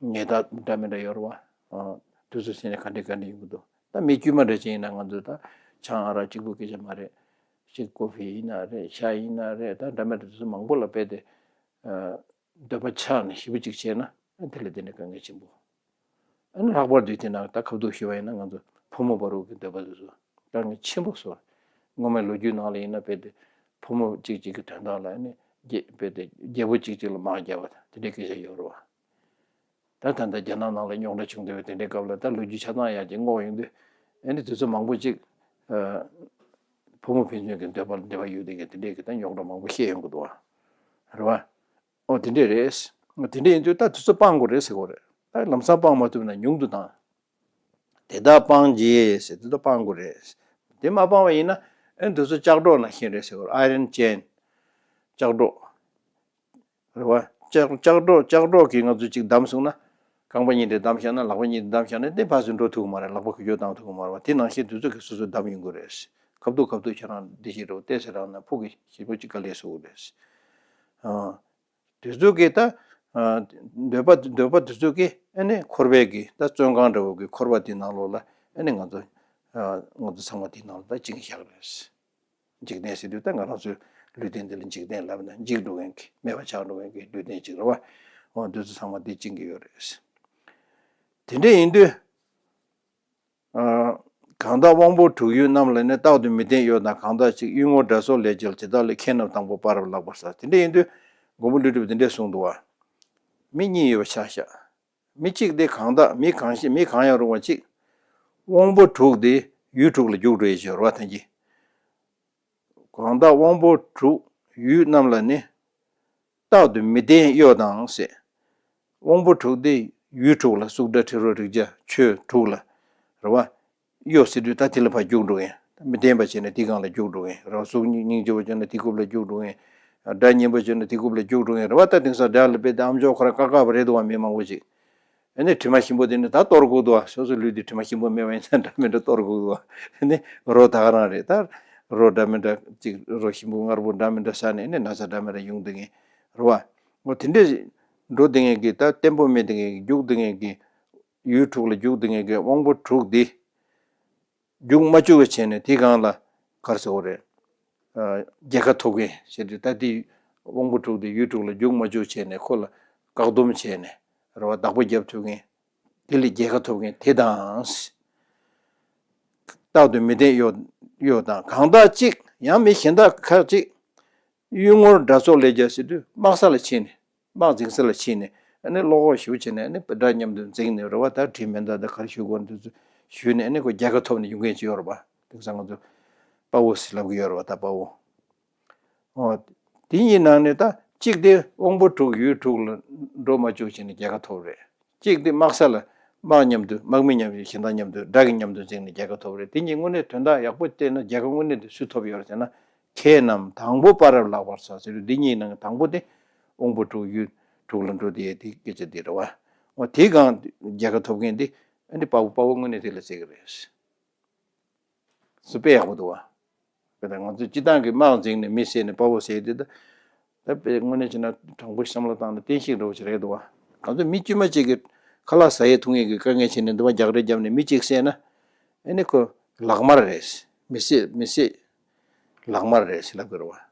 ཉེས་དག་འདྲ་མི་འདྲ་ཡོད་རེད་བ། དུས་ཚོད་ཟིན་ནས་ག་འདྲ་ག་འདྲ་ཡོང་གི་འདུག་ད་མི་དཀྱུས་མ་འདྲ་ཅིག་ཡིན་ན་ང་ཚོ་ད་ཆང་ཨ་རག་གཅིག་པུ་སྐད་ཆ་མ་རེད། ཅིག་ཀོ་ཕི་ཡིན་ན་རེད་ཤ་ཡིན་ན་རེད་ད་འདྲ་མི་འདྲ་དུས་ཚོད་མང་པོ་ལ་དཔེ་དེ། འདོད་པ་ཆགས་ནས་ཞེ་པོ་ཅིག་བྱས་ན་དེ་ལས་དེ་ནས་དཀའ་ངལ་ཆེན་པོ། ཨ་ནི་ལྷག་པར་དུ་དེ་ནང་ད་ཁ་བསྡུར་ཞུས་པ་ཡིན་ན་ང་ཚོ་ཕོ་མོ་བར་དུ་གི་འདོད་པ་དེ་ཚོ་དཀའ་ངལ་ཆེན་པོ་བཟོ། སྔོན་མའི་ལོ་རྒྱུས་ནང་ལ་ཡིན་ན་དཔེ་དེ་ཕོ་མོ་གཅིག་གཅིག་གི་དོན་དག་ལ་ཨ་ནི་རྒྱལ་དཔེ་དེ་རྒྱལ་པོ་གཅིག་གཅིག་ལ་དམག་བརྒྱབ་པ་དེ་འདྲའི་སྐད་ཆ་ཡོད་རེད་བ། ད་ད་ལྟ་རྒྱ་ནག་ནང་ལ་རྙོག་དྲ་བྱུང་བསྡད་པའི་དེ་འདྲའི་སྐབས་ལ་ད་ལོ་རྒྱུས་ཆ་ཚང་ཡར་ཅིག་སྔོག་ཡོང་དུས་ཨ་ནི་དུས་ཚོད་མང་པོ་ཅིག་ཕོ་མོ་ཕན་ཚུན་གྱི་འདོད་པ་ལ་འབྲེལ་བ་ཡོད་དེ་གི་དེ་འདྲའི་གི་ད་རྙོག་དྲ་མང་པོ་བཤད་ཡོང་གི་འདུག་བ། རེད་བ། ཨོ་དེ་འདྲས་རེད། ཨོ་དེ་འདྲས་ཡིན་དུས་ད་དུས་ཚོད་སྤང་དགོས་རེད་ཟེར་གོ་རེད། ད་ལམ་སང་སྤང་མ་ཐུབ་ན་ཉུང་དུ་བཏང་། དེ་དག་སྤང་རྗེས་ཟེར་དུས་ད་སྤང་དགོས་རེད། དེ་མ་སྤང་བ་ཡིན་ན་ཨེ་དུས་ཚོད་ལྕགས་སྒྲོག་ནང་བཞིན་རེད་ཟེར་གོ་རེད། Iron Chain། ལྕགས་སྒྲོག་རེད་བ། ལྕགས་ལྕགས་སྒྲོག་ལྕགས་སྒྲོག་གིས་ང་ཚོ་གཅིག་བསྡམས་སོང་ན། རྐང་པ་གཉིས་དེ་བསྡམས་བཞག་ན་ལག་པ་གཉིས་དེ་བསྡམས་བཞག་ན་དེ་ཕར་ཚུར་འགྲོ་ཐུབ་ཀྱི་མ་རེད། ལག་པ་གུ་གྱོད་བཏང་ཐུབ་ཀྱི་མ་རེད་བ། དེ་ནང་བཞིན་དུས་ཚོད་ཀྱིས་སོ་སོ་བསྡམས་ཡོང་གི་རེད། ཁ་ཐུག་ཁ་ཐུག་ཁྱེད་རང་འདི་ཞིག་རོ་བལྟས་ཟེར་རང་ན་ཕུག་གི་ཞིབ་པོ་གཅིག་དཀའ་ལས་བཟོ་གི་རེད། ཨ། དུས་ཚོད་ཀྱི་ད། ཨ། འདོད་པ་འདོད་པ་དུས་ཚོད་ཀྱི་ཨ་ནི་འཁོར་བའི་གི་ད་བཙོན་ཁང་འདྲ་བོ་གི་འཁོར་བ་དེ་ནང་ལོགས་ལ་ཨ་ནི་ང་ཚོ། ཨ། ང་ཚོ་ཚང་མ་དེ་ནང་ལ་ད་བཅིངས་བཞག་རེད། འཇིག་རྟེན་ཟེར་དུས་ད་ང་རང་ཚོའི་ལུས་རྟེན་འདི་ལ་འཇིག་རྟེན་ལབ་ན་འཇིག་འགྲོ་མཁན་གྱི་མེད་པ་ཆགས་འགྲོ་མཁན་གྱི་ལུས་རྟེན་ཅིག་རེད་བ། འོ་འདི་ཚོ་ཚང་མ་འདི་བཅིངས་ཀྱི་ཡོད་རེད། དེ་འདྲ་ཡིན་དུས། ཨ། གང་དག་དབང་པོ་དྲུག་ཡུལ་རྣམས་ལ་ནི། རྟག་ཏུ་མི་བརྟན་གཡོ་དང་གང་དག་ཅིག་གཡུལ་ངོར་དགྲ་སོགས་ལས་རྒྱལ་ཇི་ལྟར་ལས། ཁྱེད་རྣམས་དང་པོ་པ་རབ་ལགས་པར་ཟ། དེ་འདྲ་ཡིན་དུས་མགོན་པོ་ཀླུ་སྒྲུབ་འདི་འདྲས་གསུངས་འདུག་བ། མི་གཉིས་ཡོད་པ་ཆ་བཞག་མི་གཅིག་དེ་གང་དག་མི་གང་ཞིག་མི་གང་ཡང་རུང་བ་གཅིག་དབང་པོ་དྲུག་དེ་ཡུལ་དྲུག་ལ་རྒྱུགས་འགྲོ་ཡི་ཞོར་བ་ཐམས་ཅད། གང་དག་དབང་པོ་དྲུག་ཡུལ་རྣམས་ལ་ནི། རྟག་ཏུ་མི་བརྟན་གཡོ་དང་ཟེར། དབང་པོ་དྲུག་དེ་ཡུལ་དྲུག་ལ་གསུག་སྒྲ་དྲི་རོ་རེག་བྱ་ཆོས་དྲུག་ལ། རེད་བ། གཡོ་ཟེར་དུས་ད་དེ་ལ་ཕར་རྒྱུགས་འགྲོ་གིན། མི་བརྟན་པ་བྱས་ན་དེ་སྒང་ལ་རྒྱུགས་འགྲོ་གིན། རེད་བ། གཟུགས་སྙིང་རྗེ་བོ་བྱས་ན་དེ་རྐུབ་ལ་རྒྱུགས་འགྲོ་གིན། སྒྲ་སྙན་པོ་བྱས་ན་དེ་རྐུབ་ལ་རྒྱུགས་འགྲོ་གིན། རེད་བ། ད་དེང་སང་སྒྲ་ལ་དཔེ་དེ་ཨམ་ཅོག་ཁོ་རང་བཀག་བཀག་པ་རེད་འདུག་བ། མི་མང་པོ་ཅིག་ཨ་ནི་དྲི་མ་ཞིམ་པོ་དེ་ནི་ད་གཏོར་དགོས་འདུག་བ། སོ་སོའི་ལུས་དེ་དྲི་མ་ཞིམ་པོ་མེད་པ་ཡིན་ཙང་འདྲ་མི་འདྲ་གཏོར་དགོས་འདུག་བ། ཨ་ནི་རོ་ད་ག་རང་རེད། ད་རོ་འདྲ་མི་འདྲ་ཅིག་རོ་ཞིམ་པོ་མངར་པོ་འདྲ་མི་འདྲ་ཟ་ནས་ཨ་ནི་ན་ཚ་འདྲ་མི་འདྲ་ཡོང་བསྡད་མཁན་རེད་བ། འོ་དེ་འདྲས་འགྲོ་བསྡད་མཁན་གྱི་ད་བརྟན་པོ་མེད་བསྡད་མཁན་གྱི་རྒྱུགས་བསྡད་མཁན་གྱི་ཡུལ་དྲུག་ལ་རྒྱུགས་བསྡད་མཁན་གྱི་དབང་པོ་དྲུག་འདི་ རྒྱུགས་མ་བཅུག་པ་བྱས་ནས་དེའི་སྒང་ལ་ག་རེ་ཟེར་དགོས་རེད། ཨ། རྒྱལ་ཁ་ཐོབ་མཁན་ཞེས་དུས་ད་ལྟའི་དབང་པོ་དྲུག་དེ་ཡུལ་དྲུག་ལ་རྒྱུགས་མ་བཅུག་བྱས་ནས་ཁོ་ལ་བཀག་སྡོམ་བྱས་ནས་རེད་བ། བདག་པོ་རྒྱབ་ཐུབ་མཁན། དེ་ལས་རྒྱལ་ཁ་ཐོབ་མཁན་དེ་དང་། རྟག་ཏུ་མི་བདེན་གཡོ་གཡོ་དང་། གང་དག་གཅིག་ཡང་མི་གཞན་དག་ཁ་ཅིག་གཡུལ་ངོར་དགྲ་ཚོགས་ལས་རྒྱལ་ཟེར་དུས་དམག་ས་ལ་ཕྱིན་ནས། དམག་འཛིང་ས་ལ་ཕྱིན་ནས་ཨ་ནི་བློ་ཁོག་ཞེ་པོ་བྱས་ནས་ཨ་ནི་དགྲ་མཉམ་དུ་འཛིང་ནས་རེད་བ། ད་དྲིན་མེད་ད་ད་ག་རེ་ཞུ་དགོས་འདུག་ཚུལ་ཞུས་ནས་ཨ་ནི་ཁོ་རྒྱལ་ཁ་ཐོབ་ནས་ཡོང་མཁན་ཅིག་ཡོད་རེད་བ། དེང་སང་ང་ཚོ་དཔའ་བོ་ཟེར་ལབ་ཀྱི་ཡོད་རེད་བ། ད་དཔའ་བོ། ཨོ། དེ་གཉིས་ནང་ནས་ད་གཅིག་དེ་དབང་པོ་དྲུག་ཡུལ་དྲུག་ལ་འགྲོ་མ་བཅུག་བྱས་ནས་རྒྱལ་ཁ་ཐོབ་རེད། གཅིག་དེ་དམག་ས་ལ་དམག་མཉམ་དུ་དམག་མི་མཉམ་དུ་གཞན་དག་མཉམ་དུ་དགྲ་གི་མཉམ་དུ་འཛིང་ནས་རྒྱལ་ཁ་ཐོབ་རེད། དེ་གཉིས་དངོས་གནས་དོན་དག་ཡག་པོ་བལྟས་ན་རྒྱལ་ཁ་དངོས་གནས་དེ་སུས་ཐོབ་ཡོད་རེད་ཟེར་ན། མཁས་རྣམས་དང་པོ་པ་རབ་ལགས་པར་ཟ་ཟེར་དུས་འདི་གཉིས་ནང་གི་དང་པོ་དེ་དབང་པོ་དྲུག་ཡུལ་དྲུག་ལ་འགྲོ་དེ་དེ་སྐད་ཆ་འདི་རེད་བ། འོ་དེའི་སྒང་རྒྱལ་ཁ་ཐོབ་མཁན་འདི་ཨ་ནི་དཔའ་བོ་དཔའ་བོ་དངོས་གནས་དེ་ལ་ཟེར་གི་རེད། སུ་དཔེ་ཡག་པོ་འདུག་བ། དཔེ་ད་ང་ཚོས་སྤྱི་བཏང་གི་དམག་འཛིང་ནས་མི་བསད་ནས་དཔའ་བོ་ཟེར་དེ་ད། ད་དཔེ་དངོས་གནས་བྱས་ན་དྲང་པོ་བསམ་བློ་བཏང་ན་བསྟན་བཤིག་འདྲ་བོ་ཞིག་རེད་འདུག་བ། ང་ཚོ་མི་དཀྱུས་མ་གཅིག་གི་ཁ་ལག་ཟ་ཡས་འཐུང་ཡས་ཀྱི་དཀའ་ངལ་བྱས་ནས་འདི་བ་རྒྱག་རེས་བརྒྱབ་ནས་མི་གཅིག་བསད་ན། ཨ་ནི་ཁོ་ལག་དམར་རེད། མི་བསད་མི་བསད་ལག་དམར་རེད་ཟེར་ལབ་དགོས་རེད་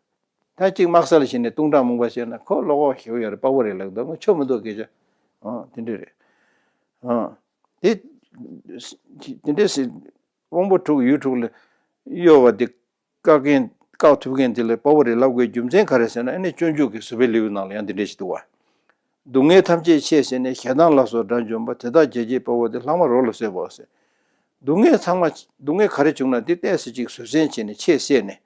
བ། ད་གཅིག་དམག་ས་ལ་ཕྱིན་ནས་སྟོང་ཕྲག་མང་པོ་བཤད་ན་ཁོ་བློ་ཁོག་ཞེ་པོ་ཡོད་རེད། དཔའ་བོ་རེད་ལབ་འདུག་ང་ཆོ་མི་འདུག་སྐད་ཆ། ཨང་དེ་འདྲ་རེད། ཨང་། དེ་དེ་འདྲ་ཟེར། དབང་པོ་དྲུག་ཡུལ་དྲུག་ལ་གཡོ་བ་དེ་བཀག་མཁན་བཀག་ཐུབ་མཁན་དེ་ལ་དཔའ་བོ་རེད་ལབ་དགོས་རྒྱུ་མཚན་ག་རེ་ཟེར་ན། ཨ་ནི་སྤྱོད་འཇུག་གི་བཟོད་པའི་ལེའུ་ནང་ལ་ཡང་འདི་འདྲ་ཞིག་འདུག་བ། སྡུག་བསྔལ་ཐམས་ཅད་ཆེས་བསད་ནས། ཞེ་སྡང་ལ་སོགས་དགྲ་འཇོམས་པ། དེ་དག་རྒྱལ་གྱི་དཔའ་བོ་དེ། ལྷག་མ་རོ་ལ་གསོད་པའོ་ཟེར། སྡུག་བསྔལ་ཚང་མ་སྡུག་བསྔལ་ག་རེ་བྱུང་ན་དེ་ཏོག་ཙམ་ཅིག་བཟོད་བསྲན་བྱས་ནས་ཆེས་བསད་ནས།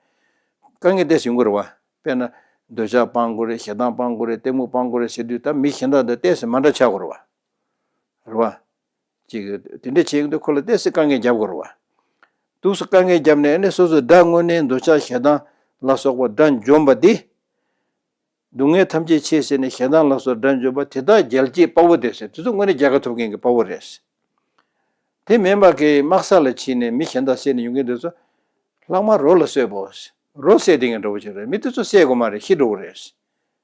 དཀའ་ངལ་ཏོག་ཙམ་ཡོང་གི་རེད་བ། དཔེར་ན་འདོད་ཆགས་སྤང་དགོས་རེད། ཞེ་སྡང་སྤང་དགོས་རེད། གཏི་མུག་སྤང་དགོས་རེད་ཟེར་དུས་ད་མི་གཞན་དག་དང་ཏོག་ཙམ་མ་འདྲ་ཆགས་དགོས་རེད་བ། རེད་བ། ཅིག་དེ་འདྲ་བྱེད་ཀྱི་འདུག་ཁོ་ལ་ཏོག་ཙམ་དཀའ་ངལ་རྒྱབ་དགོས་རེད་བ། འདུག་སེ་དཀའ་ངལ་བརྒྱབ་ནས་ཨ་ནི་སོ་སོའི་དགྲ་དངོས་གནས་འདོད་ཆགས་ཞེ་སྡང་ལ་སོགས་པ་དགྲ་འཇོམས་པ་འདི། སྡུག་བསྔལ་ཐམས་ཅད་ཆེས་བསད་ནས། ཞེ་སྡང་ལ་སོགས་དགྲ་འཇོམས་པ། དེ་དག་རྒྱལ་གྱི་དཔའ་བོ་དེ་ཟེར། དེ་ཚོ་དངོས་གནས་རྒྱལ་ཁ་ཐོབ་མཁན་གྱི་དཔའ་བོ་རེད། དེ་མིན་པ་གི་དམག་ས་ལ་ཕྱིན་ནས་མི་གཞན་དག་བསད་ནས་ཡོང་མཁན་དེ་ཚོ་ལྷག་མ་རོ་ལ་གསོད་པའོ། རོ་བསད་དེ་ངན་འདྲ་བོ་ཅིག་རེད། མི་དེ་ཚོ་བསད་དགོས་མ་རེད། ཤི་འགྲོ་གི་རེད།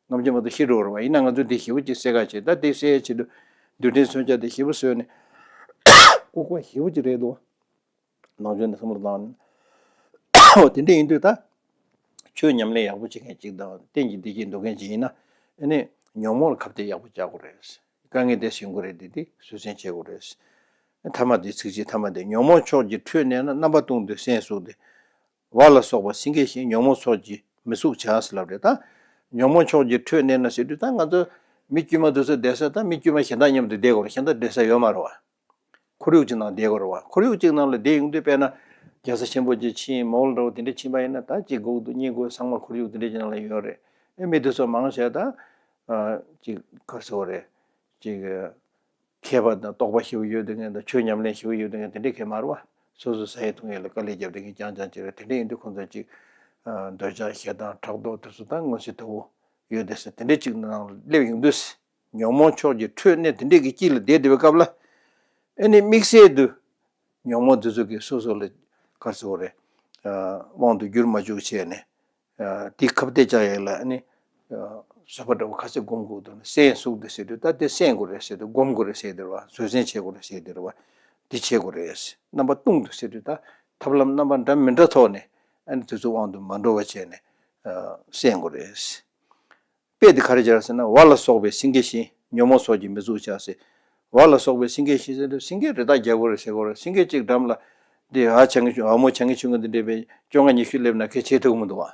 ནམ་རྒྱུན་མ་གཏོགས་ཤི་འགྲོ་རེད་བ། ཡིན་ན་ང་ཚོས་འདི་ཞེ་པོ་ཅིག་བསད་ཁ་བྱེད། ད་འདི་བསད་ཡས་ཆེད་དུ་རྡུལ་ཕྲན་མཚོན་ཆ་དེ་ཞེ་པོ་བཟོས་ནས་ལྐུགས་པ་ཞེ་པོ་ཅིག་རེད་འདུག་ནང་ཆོས་ནས་བསམ་བློ་བཏང་ནས། འོ་དེ་འདྲ་ཡིན་དུས་ད་ཆོས་ཉམས་ལེན་ཡག་པོ་བྱེད་མཁན་ཅིག་དང་རྟེན་གྱི་བདེ་སྐྱིད་འདོད་མཁན་ཅིག་ཡིན་ན། ཨ་ནི་ཉོན་མོངས་ལ་ཁ་གཏད་ཡག་པོ་བཅག་དགོས་རེད། དཀའ་ངལ་དེ་ཞི་དགོས་རེད། དེ་དེ་བཟོད་བསྲན་བྱེད་དགོས་རེད། ཐ་མ་དེ་ཚིགས་བཅད་ཐ་མ་དེ། ཉོན་མོངས་ཕྱོགས་ཀྱི་ཁྲོད་གནས་ན། རྣམ་པ་སྟོང་དུ་སེམས་གཟུགས་ཏེ། བ་ལ་སོགས་པ་སེང་གེ་བཞིན། ཉོན་མོངས་ཚོགས་ཀྱིས་མི་ཚུགས་བྱ་ཟེར་ལབ་རེད། ད་ཉོན་མོངས་ཕྱོགས་ཀྱི་ཁྲོད་གནས་ན་ཟེར་དུས་ད་ང་ཚོ་མི་དཀྱུས་མ་དེ་ཚོ་བསྡད་ས་ད་མི་དཀྱུས་མ་གཞན་དག་མཉམ་དུ་བསྡད་དགོས་རེད། གཞན་དག་བསྡད་ས་ཡོད་མ་རེད་བ། ཁོར་ཡུག་ཅིག་ནང་བསྡད་དགོས་རེད་བ། ཁོར་ཡུག་ཅིག་ནང་ལ་བསྡད་ཡོང་དུས་དཔེར་ན་རྒྱལ་ས་ཆེན་པོ་ཅིག་ཕྱིན། མོལ་འདྲ་བོ་དེ་འདྲ་ཕྱིན་པ་ཡིན་ན་ད་གཅིག་སྒུག་འདུག་གཉིས་སྒུག་ཚང་མ་ཁོར་ཡུག་དེ་འདྲ་ཅིག་ནང་ལ་ཡོད་རེད། ཨེ་མི་དེ་ཚོ་མང་ཆེ་ད་ཅིག་ག་རེ་ཟེར་དགོས་རེད། ཅིག་མཁས་པ་དང་རྟོགས་པ་ཞེ་པོ་ཡོད་དེ་མཁན་དང་ཆོས་ཉམས་ལེན་ཞེ་པོ་ཡོད་དེ་མཁན་དེ་འདྲས་མཁན་མ་རེད་བ། སོ་སོ་ཟ་ཡས་འཐུང་ཡས་ལ་དཀའ་ལས་བརྒྱབ་དེ་མཁན་རྐྱང་རྐྱང་ཅིག་རེད། དེ་འདྲས་ཡིན་དུས་ཁོང་ཚོ་ཅིག་འདོད་ཆགས་ཞེ་སྡང་ཕྲག་དོག་དེ་ཚོ་ད་མངོན་གསལ་དོད་པོ་ཡོད་དེ་ཟེར། དེ་འདྲས་ཅིག་ནང་སླེབས་ཡོང་དུས་ཉོན་མོངས་ཕྱོགས་ཀྱི་ཁྲོད་གནས་དེ་འདྲས་ཀྱི་དཀྱིལ་ལ་བསྡད་བསྡད་པའི་སྐབས་ལ། ཨེ་ནི་དམིགས་བསལ་དུ་ཉོན་མོངས་དེ་ཚོ་གིས་སོ་སོ་ལ་ག་རེ་ཟེར་དགོས་རེད། དབང་དུ་བསྒྱུར་མ་བཅུག་བྱས་ནས། དེ་ཁ་གཏད་བཅག་ཡས་ལ་ནི་བཟོད་པ་འདྲ་བོ་ག་ཚོད་སྒོམ་དགོས་འདུག་ན། སེམས་གཟུགས་དེ་ཟེར་དུས་ད་དེ་སེམས་དགོས་རེད་ཟེར་དུས་སྒོམ་དགོས་རེད་ཟེར་དེ་རེད་བ། བཟོད་བསྲན་བྱེད་དགོས་རེད་ཟེར་དེ་རེད་བ། འདི་བྱེད་དགོས་རེད། རྣམ་པ་སྟོང་དུ་ཟེར་དུས་ད་ཐབས་ལམ་རྣམ་པ་འདྲ་མི་འདྲ་ཐོག་ནས་ཨ་ནི་དེ་ཚོ་དབང་དུ་མ་འགྲོ་བ་བྱས་ནས་སེམས་དགོས་རེད། དཔེ་དེ་ག་རེ་སྦྱར་ཟེར་ན། བ་ལ་སོགས་པའི་སེང་གེ་བཞིན། ཉོན་མོངས་ཚོགས་ཀྱིས་མི་ཚུགས་བྱ་ཟེར། བ་ལ་སོགས་པའི་སེང་གེ་བཞིན་ཟེར་དུས་སེང་གེ་རི་དྭགས་རྒྱལ་པོ་རེད་ཟེར་དགོས་རེད། སེང་གེ་གཅིག་འགྲམ་ལ་འདི་ཨ་ཆང་གི་ཆུང་ཨ་མོ་ཆང་གི་ཆུང་གི་འདི་འདྲས་པའི་བཅོ་ལྔ་ཉི་ཤུ་སླེབས་ན་ཁེ་བྱེད་ཐུབ་ཀྱི་མི་འདུག་བ།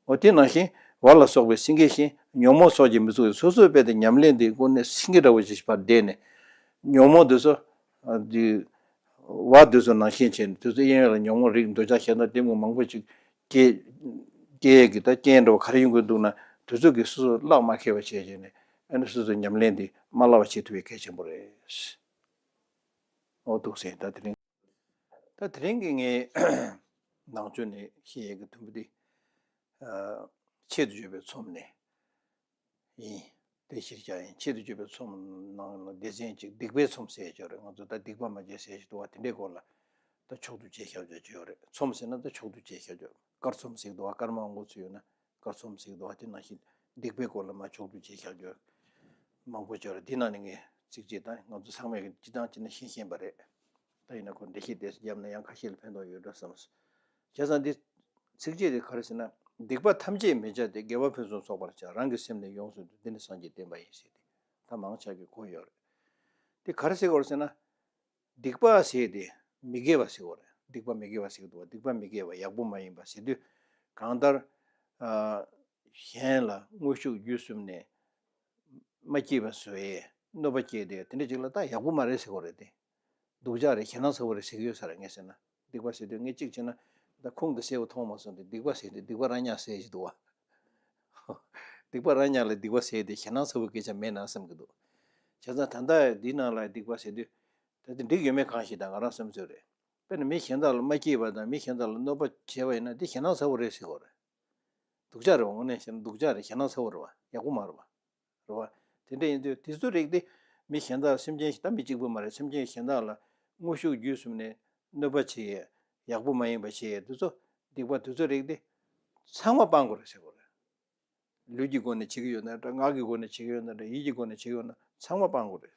འོ་དེ་ནང་བཞིན་བ་ལ་སོགས་པའི་སེང་གེ་བཞིན། ཉོན་མོངས་ཚོགས་ཀྱིས་མི་ཚུགས། སོ་སོའི་དཔེ་དེ་ཉམས་ལེན་དེ་དངོས་གནས་སེང་གེ་འདྲ་བོ་ཞིག་བར་བསྡད་ནས་ཉོན་མོངས་དེ་ཚོ་འདི་བ་དེ་ཚོ་ནང་བཞིན་བྱས་ནས་དེ་ཚོ་གཡས་གཡོན་ལ་ཉོན་མོངས་རིགས་འདོད་ཆགས་ཞེ་སྡང་གཏི་མུག་མང་པོ་ཅིག་སྐྱེ་སྐྱེ་ཡས་ཀྱི་ད་རྐྱེན་འདྲ་བོ་ག་རེ་ཡོང་གི་འདུག་ན་དེ་ཚོ་གིས་སོ་སོ་བརླག་མ་ཁེལ་བ་བྱས་བྱས་ནས་ཨ་ནི་སོ་སོའི་ཉམས་ལེན་འདི་མ་བརླག་པ་བྱེད་ཐུབ་པའི་གལ་ཆེན་པོ་རེད། འོ་འདུག་སེ་ད་དེ་རིང་ད་དེ་རིང་གི་ངའི་ནང་ཆོས་ནས་བཤད་ཡས་ཀྱི་དུམ་བུ་འདི་ཆེད་དུ་བརྗོད་པའི་ཚོམས་ནས། ཡིན། དེ་གཞིར་བཞག་ཡིན། ཆེད་དུ་བརྗོད་པའི་ཚོམས་ནང་ལ་སྡེ་ཚན་གཅིག་སྡིག་པའི་ཚོམས་ཟེར་ཡག་ཅིག་ཡོད་རེད། ང་ཚོ་ད་སྡིག་པ་མ་བྱེད་ཟེར་ཞིག་འདུག་བ། དེ་འདྲའི་སྐོར་ལ་ད་ཕྱོགས་བསྡུས་བྱས་བཞག་ཡག་ཅིག་ཡོད་རེད། ཚོམས་ཟེར་ན་ད་ཕྱོགས་བསྡུས་བྱས་བཞག་ཡག་ཅིག་དཀར་ཚོམས་ཟེར་གྱི་འདུག་བ། དཀར་དམར་མང་པོ་ཚུད་ཡོད་ན་དཀར་ཚོམས་ཟེར་གྱི་འདུག་བ། དེ་ནང་བཞིན་སྡིག་པའི་སྐོར་ལ་མར་ཕྱོགས་བསྡུས་བྱས་བཞག་ཡག་མང་པོ་ཅིག་ཡོད་རེད། དེ་ནང་ནས་ངས་ཚིག་གཅིག་ད་ང་ཚོ་ཚང་མས་ཀྱི་སྤྱི་བཏང་བྱས་ན་ཤེས་ཤེས་པ་རེད། ད་ཡིན་ན་ཁོ་འགྲེལ་བཤད་དེ་བརྒྱབ་ན་ཡང་ཁ་ཤས་ལ་ཕན་ཐོགས་ཡོད་འགྲོ་བསམ། བྱས་ཙང་འདི་ཚིགས་བཅད་དེ་ག་རེ་ཟེར་ན། སྡིག་པ་ཐམས་ཅད་མི་བྱ་སྟེ། དགེ་བ་ཕུན་སུམ་ཚོགས་པར་བྱ། རང་གི་སེམས་ནི་ཡོངས་སུ་འདུལ། འདི་ནི་སངས་རྒྱས་བསྟན་པ་ཡིན་ཟེར་ཏེ། ད་མང་ཆ་གིས་གོ་ཡོད་རེད། དེ་ག་རེ་ཟེར་དགོས་རེད་ཟེར་ན། སྡིག་པ་ཟེར་དེ་མི་དགེ་བ་ཟེར་དགོས་རེད། སྡིག་པ་མི་དགེ་བ་ཟེར་གི་འདུག་བ། སྡིག་པ་མི་དགེ་བ་ཡག་པོ་མ་ཡིན་པ་ཟེར་དུས། གང་ལྟར། ཨ། གཞན་ལ་དངོས་ཤུགས་བརྒྱུད་གསུམ་ནས་མ་སྐྱིད་པ་བཟོ་ཡས་གནོད་པ་སྐྱེལ་ཏེ་དེ་འདྲ་ཅིག་ལ་ད་ཡག་པོ་མ་རེད་ཟེར་དགོས་རེད་དེ། སྡུག་ཅག་རེད། ཞེད་སྣང་ཚ་པོ་རེད་ཟེར་གི་ཡོད་ས་རེད་ངས་ཟེར་ན། སྡིག་པ་ཟེར་དུས་ངས་གཅིག་བྱས་ན། ད་ཁུངས་དེ་གསལ་པོ་མཐོང་མ་སོང་སྟེ། སྡིག་པ་ཟེར་དུས་སྡིག་པ་ར་ཉག་ཟེར་ཞིག་འདུག་བ། སྡིག་པ་ར་ཉག་ལ་སྡིག་པ་ཟེར་དེ་ཞེད་སྣང་ཚ་པོ་སྐད་ཆ་མེད་ན་བསམ་གི་འདུག་བྱས་ཙང་ད་ལྟ་འདི་ནང་ལ་སྡིག་པ་ཟེར་དུས། ད་དེ་འགྲིག་ཡོད་མེད་གང་ཞིག་ད་ང་རང་བསམ་ཚོད་རེད། དཔེར་ན་མི་གཞན་དག་ལ་མ་སྐྱིད་པ་དང་མི་གཞན་དག་ལ་གནོད་པ་བྱས་པ་ཡིན་ན་འདི་ཞེད་སྣང་ཚ་པོ་རེད་ཟེར་དགོས་རེད། སྡུག་ཅག་རེད་བ། དངོས་གནས་བཤད་ན་སྡུག་ཅག་རེད། ཞེད་སྣང་ཚ་པོ་རེད་བ། ཡག་པོ་མ་རེད་བ། རེད་བ། དེ་འདྲ་ཡིན་དུས་དེ་ཚོ་རིགས་དེ་མི་གཞན་དག་སེམས་ཅན་ཞིག་ད་མི་གཅིག་པུ་མ་རེད། སེམས་ཅན་གཞན་དག་ལ་དངོས་ཤུགས་བརྒྱུད་གསུམ་ནས་གནོད་པ་བྱེད་ཡས། ཡག་པོ་མ་ཡིན་པ་བྱེད་ཡས་དེ་ཚོ། སྡིག་པ་དེ་ཚོ་རིགས་དེ་ཚང་མ་སྤང་དགོས་རེད་ཟེར་དགོས་རེད། ལུས་ཀྱི་སྒོ་ནས་བྱེད་ཀྱི་ཡོད་ན་འདྲ། ངག་གི་སྒོ་ནས་བྱེད་ཀྱི་ཡོད་ན་འདྲ། ཡིད་ཀྱི་སྒོ་ནས་བྱེད་ཀྱི་ཡོད་ན་ཚང་མ་སྤང་དགོས་རེད།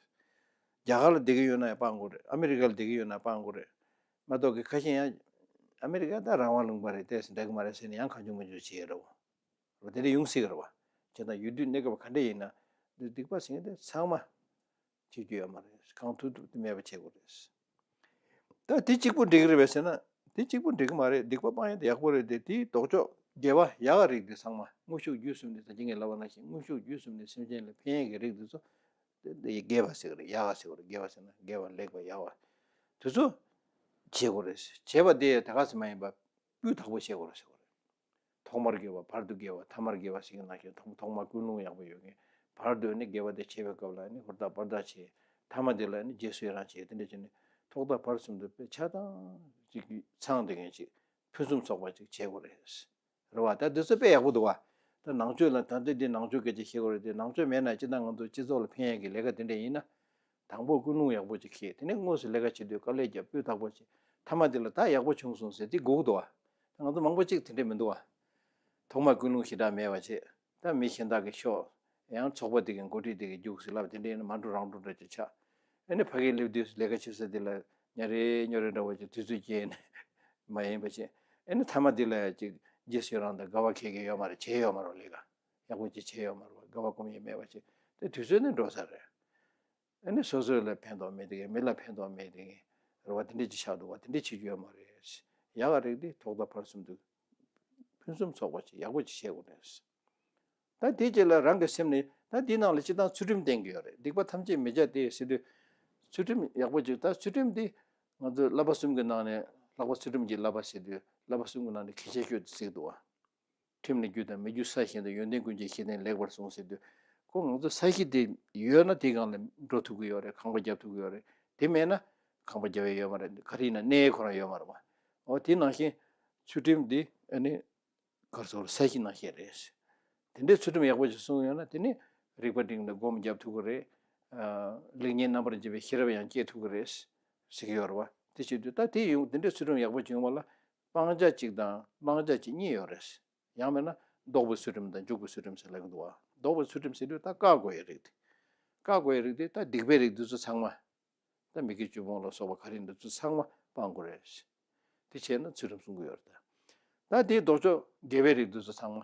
རྒྱ་གར་ལ་བསྡད་ཀྱི་ཡོད་ན་ཡང་སྤང་དགོས་རེད། ཨ་མི་རི་ཀ་ལ་བསྡད་ཀྱི་ཡོད་ན་སྤང་དགོས་རེད། མ་གཏོགས་ཀྱི་ཁ་ཤས་ཡང་ཨ་མི་རི་ཀ་ད་རང་དབང་ལུང་པ་རེད། ཏོག་ཙམ་འདྲ་གི་མ་རེད་ཟེར་ནས་ཡང་གང་བྱུང་མང་བྱུང་བྱེད་ཡས་རེད་བ། རེད་བ། དེ་འདྲ་ཡོང་སྲིད་ཀྱི་རེད་བ། བྱས་ཙང་ཡུལ་དུས་གནས་སྐབས་ག་འདྲ་ཡིན་ན་འདི་སྡིག་པ་ཟེར་མཁན་དེ་ཚང་མ་བྱེད་རྒྱུ་ཡོད་མ་རེད། གང་ཐུབ་ཐུབ་དེ་མེད་པ་བྱེད་དགོས་རེད། ད་དེ་གཅིག་པུ་འགྲིག་གི་རེད་པས་ཟེར་ན། དེ་གཅིག་པུ་འགྲིག་གི་མ་རེད། སྡིག་པ་སྤང་ཡས་དེ་ཡག་པོ་རེད་དེ། དེའི་ལྡོག་ཕྱོགས་དགེ་བ་ཡག་ག་རིགས་དེ་ཚང་མ་དངོས་ཤུགས་བརྒྱུད་གསུམ་ནས། ད་ཅི་ངས་ལབ་པ་ནང་བཞིན་དངོས་ཤུགས་བརྒྱུད་གསུམ་ནས་སེམས་ཅན་ལ་ཕན་ཡས་ཀྱི་རིགས་དེ་ཚོ། དེ་དེ་དགེ་བ་ཟེར་གི་རེད། ཡག་ག་ཟེར་གི་རེད། དགེ་བ་ཟེར་ན་དགེ་བ་ལེགས་པ་ཡག་པ་དེ་ཚོ་བྱེད་དགོས་རེད། བྱས་པ་དེ་དེ་ག་ཚོད་མ་ཡིན་པ་སྤུས་དག་པོ་བྱེད་དགོས་རེད་ཟེར་གི་རེད། ཐོག་མར་དགེ་བ་བར་དུ་དགེ་བ་ཐ་མར་དགེ་བ་ཟེར་གི་ནང་བཞིན། ཐོག་ཐོག་མར་ཀུན་སློང་ཡག་པོ་ཡོད་མཁན། བར་དུ་ནི་དགེ་བ་དེ་བྱེད་པའི་སྐབས་ལ་ནི་ཧུར་ཐག་འབད་ཐག་བྱེད། ཐ་མ་དེ་ལ་ནི་རྗེས་སུ་ཡི་རང་བྱེད། དེ་འདྲ་བྱས་ནས་ཐོག་མཐའ་བར་གསུམ་དུ་དཔེ་ཆ་ཚང་ཅིག་ཚང་བསྡད་མཁན་ཅིག་ཕུན་སུམ་ཚོགས་པ་ཅིག་བྱེད་དགོས་རེད། རེད་བ། ད་འདི་ཚོ་དཔེ་ཡག་པོ་འདུག་བ། ད་ནང་ཆོས་ལ་ད་ལྟ་འདི་ནང་ཆོས་སྐད་ཆ་བཤད་དགོས་རེད་དེ། ནང་ཆོས་མེད་ན་སྤྱིར་བཏང་ང་ཚོ་སྤྱི་ཚོགས་ལ་ཕན་ཡག་གི་ལས་ཀ་དེ་འདྲ་ཡིན་ན། དང་པོ་ཀུན་སློང་ཡག་པོ་ཅིག་ཤེས། དེ་ནས་དངོས་སུ་ལས་ཀ་བྱེད་དུས་དཀའ་ལས་རྒྱབ། སྤུས་དག་པོ་བྱེད། ཐ་མ་དེ་ལ་ད་ཡག་པོ་བྱུང་སོང་ཟེར་དེ་དགོས་ཀྱི་འདུག་བ། ད་ང་ཚོ་མང་པོ་ཅིག་དེ་འདྲས་མི་འདུག་བ། ཐོག་མར་ཀུན་སློང་ཞེ་དྲག་མེད་པ་བྱེད། ད་མི་གཞན་དག་གིས་ཤོག། ཡང་ཚོགས་པ་དེ་གི་འགོ་ཁྲིད་དེ་གིས་རྒྱུགས་ཟེར་ལབ། དེ་འདྲས་ཡིན་ན་མ་འགྲོ་རང་འགྲོ་འདྲ་ཅིག་ཆགས། ཨ་ནི་ཕ་གིར་སླེབས་དུས་ལས་ཀ་བྱེད་ས་དེ་ལ་ཉ་རེ་ཉོ་རེ་འདྲ་བོ་ཅིག་དུས་ཚོད་སྐྱེལ་ནས་མ་ཡིན་པ་བྱེད། ཨ་ནི་ཐ་མ་དེ་ལ་ཅིག་རྗེས་སུ་ཡི་རང་དང་དགའ་བ་ཁྱད་ཀྱི་ཡོད་མ་རེད། བྱས་ཡོད་མ་རེད་ལས་ཀ། ཡག་པོ་ཅིག་བྱས་ཡོད་མ་རེད་བ། དགའ་བ་སྐོམ་ཡས་མེད་པ་བྱེད། དེ་དུས་ཚོད་ནི་འགྲོ་ས་རེད། ཨ་ནི་སོ་སོ་ལ་ཕན་ཐོགས་མེད་དེ་གའི། མི་ལ་ཕན་ཐོགས་མེད་དེ་གའི་རེད་བ། དེ་འདྲས་ཅིག་ཆགས་འདུག་བ། དེ་འདྲས་བྱེད་རྒྱུ་ཡོད་མ་རེད། ཡག་ག་རིགས་དེ་ཐོག་མཐའ་བར་གསུམ་དུ་ཕུན་སུམ་ཚོགས་པ་ཅིག་ཡག་པོ་ཅིག་བྱེད་དགོས་རེད། ད་དེའི་རྗེས་ལ་རང་གི་སེམས་ནི། ད་འདིའི་ནང་ལ་སྤྱིར་བཏང་ཚུལ་ཁྲིམས་བསྟན་གྱི་ཡོད་རེད། སྡིག་པ་ཐམས་ཅད་མི་བྱ་སྟེ་ཟེར་དུས། ཚུལ་ཁྲིམས་ཡག་པོ་ཅིག་ད་ཚུལ་ཁྲིམས་འདི་ང་ཚོས་བསླབ་པ་གསུམ་གྱི་ནང་ནས། ལྷག་པར་ཚུལ་ཁྲིམས་ཀྱི་བསླབ་པ་ཟེར་དུས་བསླབ་པ་གསུམ་གྱི་ནང་ནས་གལ་ཆེ་ཤོས་དེ་ཟེར་གྱི་འདུག་བ། ཁྲིམས་ལ་རྒྱུ་དང་མི་རྒྱུ་ས་གཞན་དང་། ཡོན་ཏན་ཀུན་གྱི་གཞི་རྟེན་ལེགས་པར་བཟུང་ཟེར་དུས། ཁོ་ང་ཚོ་ས་གཞི་དེ་ཡོད་ན་དེའི་སྒང་ལ་འགྲོ་ཐུབ་ཀྱི་ཡོད་རེད། ཁང་པ་རྒྱབ་ཐུབ་ཀྱི་ཡོད་རེད། དེ་མེད་ན་ཁང་པ་རྒྱབ་ཡས་ཡོད་མ་རེད། ག་རེ་ཡིན་ན་གནས་ཡས་ཁོ་རང་ཡོད་མ་རེད་བ། འོ་དེ་ནང་བཞིན་ཚུལ་ཁྲིམས་འདི་ཨ་ནི་ག་རེ་ཟེར། ས་གཞི་ནང་བཞིན་རེད། དེ་འདྲའི་ཚུལ་ཁྲིམས་ཡག་པོ་ཞིག་བསྲུངས་ཡོད་ན་དེ་ནི་རིག་པ་སྒྲིམ་ནས་སྒོམ་རྒྱབ་ཐུབ་ཀྱི་རེད། ལེགས་ཉེས་རྣམ་པར་འབྱེད་པའི་ཤེས་རབ་ཡང་སྐྱེ་ཐུབ་ཀྱི་རེད་ཟེར་གྱི་ཡོད་རེད་བ། དེ་བྱེད་དུས་ད་དེ་ཡོང་། དེ་འདྲའི་ཚུལ་ཁྲིམས་ཡག་པོ་ཅིག་ཡོང་བ་ལ་སྤང་བྱ་གཅིག་དང་སྨྲ་བྱ་གཅིག་གཉིས་ཡོད་རེད། ཡང་མིན་ན་ལྡོག་པའི་ཚུལ་ཁྲིམས་དང་འཇུག་པའི་ཚུལ་ཁྲིམས་ཟེར་ལབ་ཀྱི་འདུག་བ། ལྡོག་པའི་ཚུལ་ཁྲིམས་ཟེར་དུས་ད་བཀག་དགོས་ཡའི་རིགས་དེ། བཀག་དགོས་ཡའི་རིགས་དེ་ད་སྡིག་པའི་རིགས་འདི་ཚོ་ཚང་མ། ད་མི་དགེ་བཅུ་སྤོང་ལ་སོགས་པ་ག་རེ་འདི་ཚོ་ཚང་མ་སྤང་དགོས་རེད། དེ་བྱས་ན་ཚུལ་ཁྲིམས་སྲུང་གི་ཡོད་རེད་ད། ད་དེའི་ལྡོག་ཕྱོགས་དགེ་བའི་རིགས་འདི་ཚོ་ཚང་མ།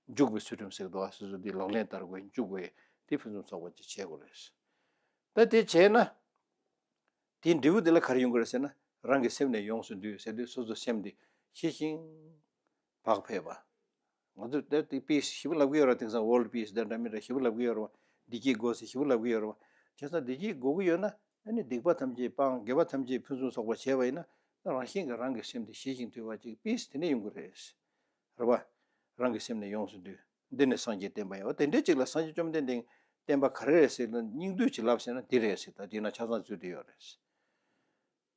འཇུག་པའི་ཚུལ་ཁྲིམས་ཟེར་གྱི་འདུག་བ། སོ་སོ་དེ་ལག་ལེན་བསྟར་དགོས། འཇུག་དགོས། དེ་ཕུན་སུམ་ཚོགས་པ་ཅིག་བྱེད་དགོས་རེད། ད་དེ་བྱས་ན། དེའི་འབྲས་བུ་དེ་ལ་ག་རེ་ཡོང་གི་རེད་ཟེར་ན། རང་གི་སེམས་ནི་ཡོངས་སུ་འདུལ་ཟེར་དུས་སོ་སོ་སེམས་དེ་ཞི་ཞིང་བག་ཕེབས་པ། ང་ཚོས་ད་དེ་པིས་ཞེ་པོ་ལབ་ཀྱི་ཡོད་རེད། དེང་སང་ཝོརལྡ་པིས་དེ་འདྲ་མི་འདྲ་ཞེ་པོ་ལབ་ཀྱི་ཡོད་རེད་བ། བདེ་སྐྱིད་དགོས་ཟེར་ཞེ་པོ་ལབ་ཀྱི་ཡོད་རེད་བ། བྱས་ཙང་བདེ་སྐྱིད་དགོས་ཀྱི་ཡོད་ན་ཨ་ནི་སྡིག་པ་ཐམས་ཅད་སྤང་། དགེ་བ་ཐམས་ཅད་ཕུན་སུམ་ཚོགས་པ་བྱས་པ་ཡིན་ན། རང་བཞིན་གྱིས་རང་གི་སེམས་དེ་ཞི་ཞིང་དུལ་བ་ཅིག་པིས་དེ་ནས་ཡོང་གི་རེད། རེད་བ། རང་གི་སེམས་ནི་ཡོངས་སུ་འདུལ། འདི་ནི་སངས་རྒྱས་བསྟན་པ་ཡིན། འོ་དེ་འདྲའི་ཅིག་ལ་སངས་རྒྱས་བཅོམ་ལྡན་འདས་བསྟན་པ་ག་རེ་རེད་ཟེར་ན། སྙིང་བསྡུས་ཅིག་ལབ་ཟེར་ན་འདི་རེད་ཟེར། ད་འདི་ན་ཆ་ཚང་ཚུད་དེ་ཡོད་རེད།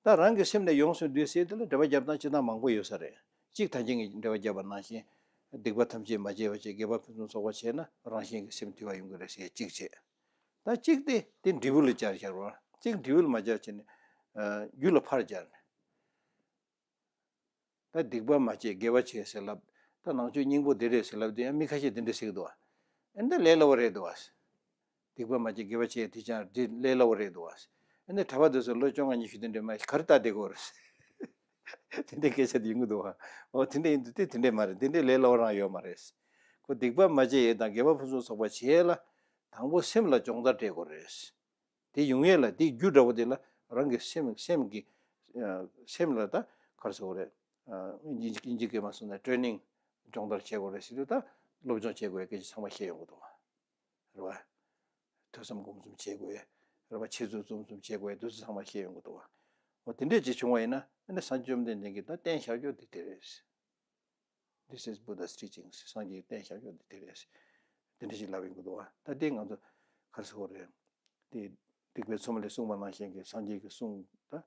ད་རང་གི་སེམས་ནི་ཡོངས་སུ་འདུལ་ཟེར་དེ་ལ་འགྲེལ་པ་རྒྱབ་སྟངས་སྤྱིར་བཏང་མང་པོ་ཡོད་ས་རེད། གཅིག་ད་གིན་ངས་འགྲེལ་པ་བརྒྱབ་པ་ནང་བཞིན། སྡིག་པ་ཐམས་ཅད་མ་བྱས་པ་བྱས། དགེ་བ་ཕུན་སུམ་ཚོགས་པ་བྱས་ན་རང་བཞིན་གྱིས་སེམས་དུལ་བ་ཡོང་གི་རེད་ཟེར་གཅིག་བྱས། ད་གཅིག་དེ་དེ་འབྲས་བུ་ལ་སྦྱར་བཞག་པ། གཅིག་འབྲས་བུ་ལ་མ་སྦྱར་བྱས་ནས། ཨ། རྒྱུ་ལ་ཕར་སྦྱར་ནས། ད་སྡིག་པ་མ་བྱས་དགེ་བ་བྱས་ཟེར་ལབ། ད་ནང་ཆོས་སྙིང་པོ་འདི་རེད་ཟེར་ལབ་དུས་ཡང་མི་ཁ་ཤས་འདི་འདྲ་ཟེར་གི་འདུག་བ། ཨེ་འདི་ལས་སླ་བོ་རེད་འདུག་བ། སྡིག་པ་མ་བྱས་དགེ་བ་བྱས། དེ་ཅང་འདི་ལས་སླ་བོ་རེད་འདུག་བ། ཨ་ནི་གྲྭ་པ་དེ་ཚོ་ལོ་བཅོ་ལྔ་ཉི་ཤུ་དེ་འདྲས་མ་ག་རེ་ལྟ་བསྡད་དགོས་རེད། དེ་འདྲའི་སྐད་ཆ་དེ་ཡོང་གི་འདུག་བ། འོ་དེ་འདྲ་ཡིན་དུས་དེ་དེ་འདྲས་མ་རེད། དེ་འདྲའི་ལས་སླ་བོ་རང་ཡོད་མ་རེད། ཁོ་སྡིག་པ་མ་བྱས་ཡས་དང་དགེ་བ་ཕུན་སུམ་ཚོགས་པ་བྱེད་ཡས་ལ། དང་པོ་སེམས་ལ་སྦྱོང་བརྡར་སྤྲད་དགོས་རེད། དེ་ཡོང་ཡས་ལ་དེའི་རྒྱུ་འདྲ་བོ་དེ་ལ་རང་གི་སེམས་སེམས་ཀྱི་ཨ་སེམས་ལ་ད་ག་རེ་ཟེར་དགོས་རེད། ཨ་དབྱིན་ཇི་དབྱིན་ཇི་སྐད་མ་སོང་ན་ཊེ་རེ་ནིང་སྦྱོང་བརྡར་བྱེད་དགོས་རེད་ཟེར་དུས་ད་སློབ་སྦྱོང་བྱེད་དགོས་ཡས་སྐད་ཆ་ཚང་མ་བཤད་ཡོང་གི་འདུག་བ། རེད་བ། ཐོས་བསམ་སྒོམ་གསུམ་བྱེད་དགོས་ཡས། རེད་བ། འཆད་རྩོད་རྩོམ་གསུམ་བྱེད་དགོས་ཡས་དེ་ཚོ་ཚང་མ་བཤད་ཡོང་གི་འདུག་བ། འོ་དེ་འདྲས་ཅིག་བྱུང་བ་ཡིན་ན་ཨ་ནི་སངས་རྒྱས་བཅོམ་ལྡན་འདས་ཀྱིས་ད་བསྟན་བཞག་རྒྱུ་དེ་དེ་རེད། This is Buddha's teachings. སངས་རྒྱས་ཀྱིས་བསྟན་བཞག་རྒྱུ་དེ་དེ་རེད། དེ་འདྲ་ཞིག་ལབ་ཡོང་གི་འདུག་བ། ད་དེ་ང་ཚོ་ག་རེ་ཟེར་དགོས་རེད། དེ་སྡིག་པའི་མཚོ་མོ་ལས་གསུངས་པ་ནང་བཞིན་གྱི་སངས་རྒྱས་ཀྱི་གསུང་ད།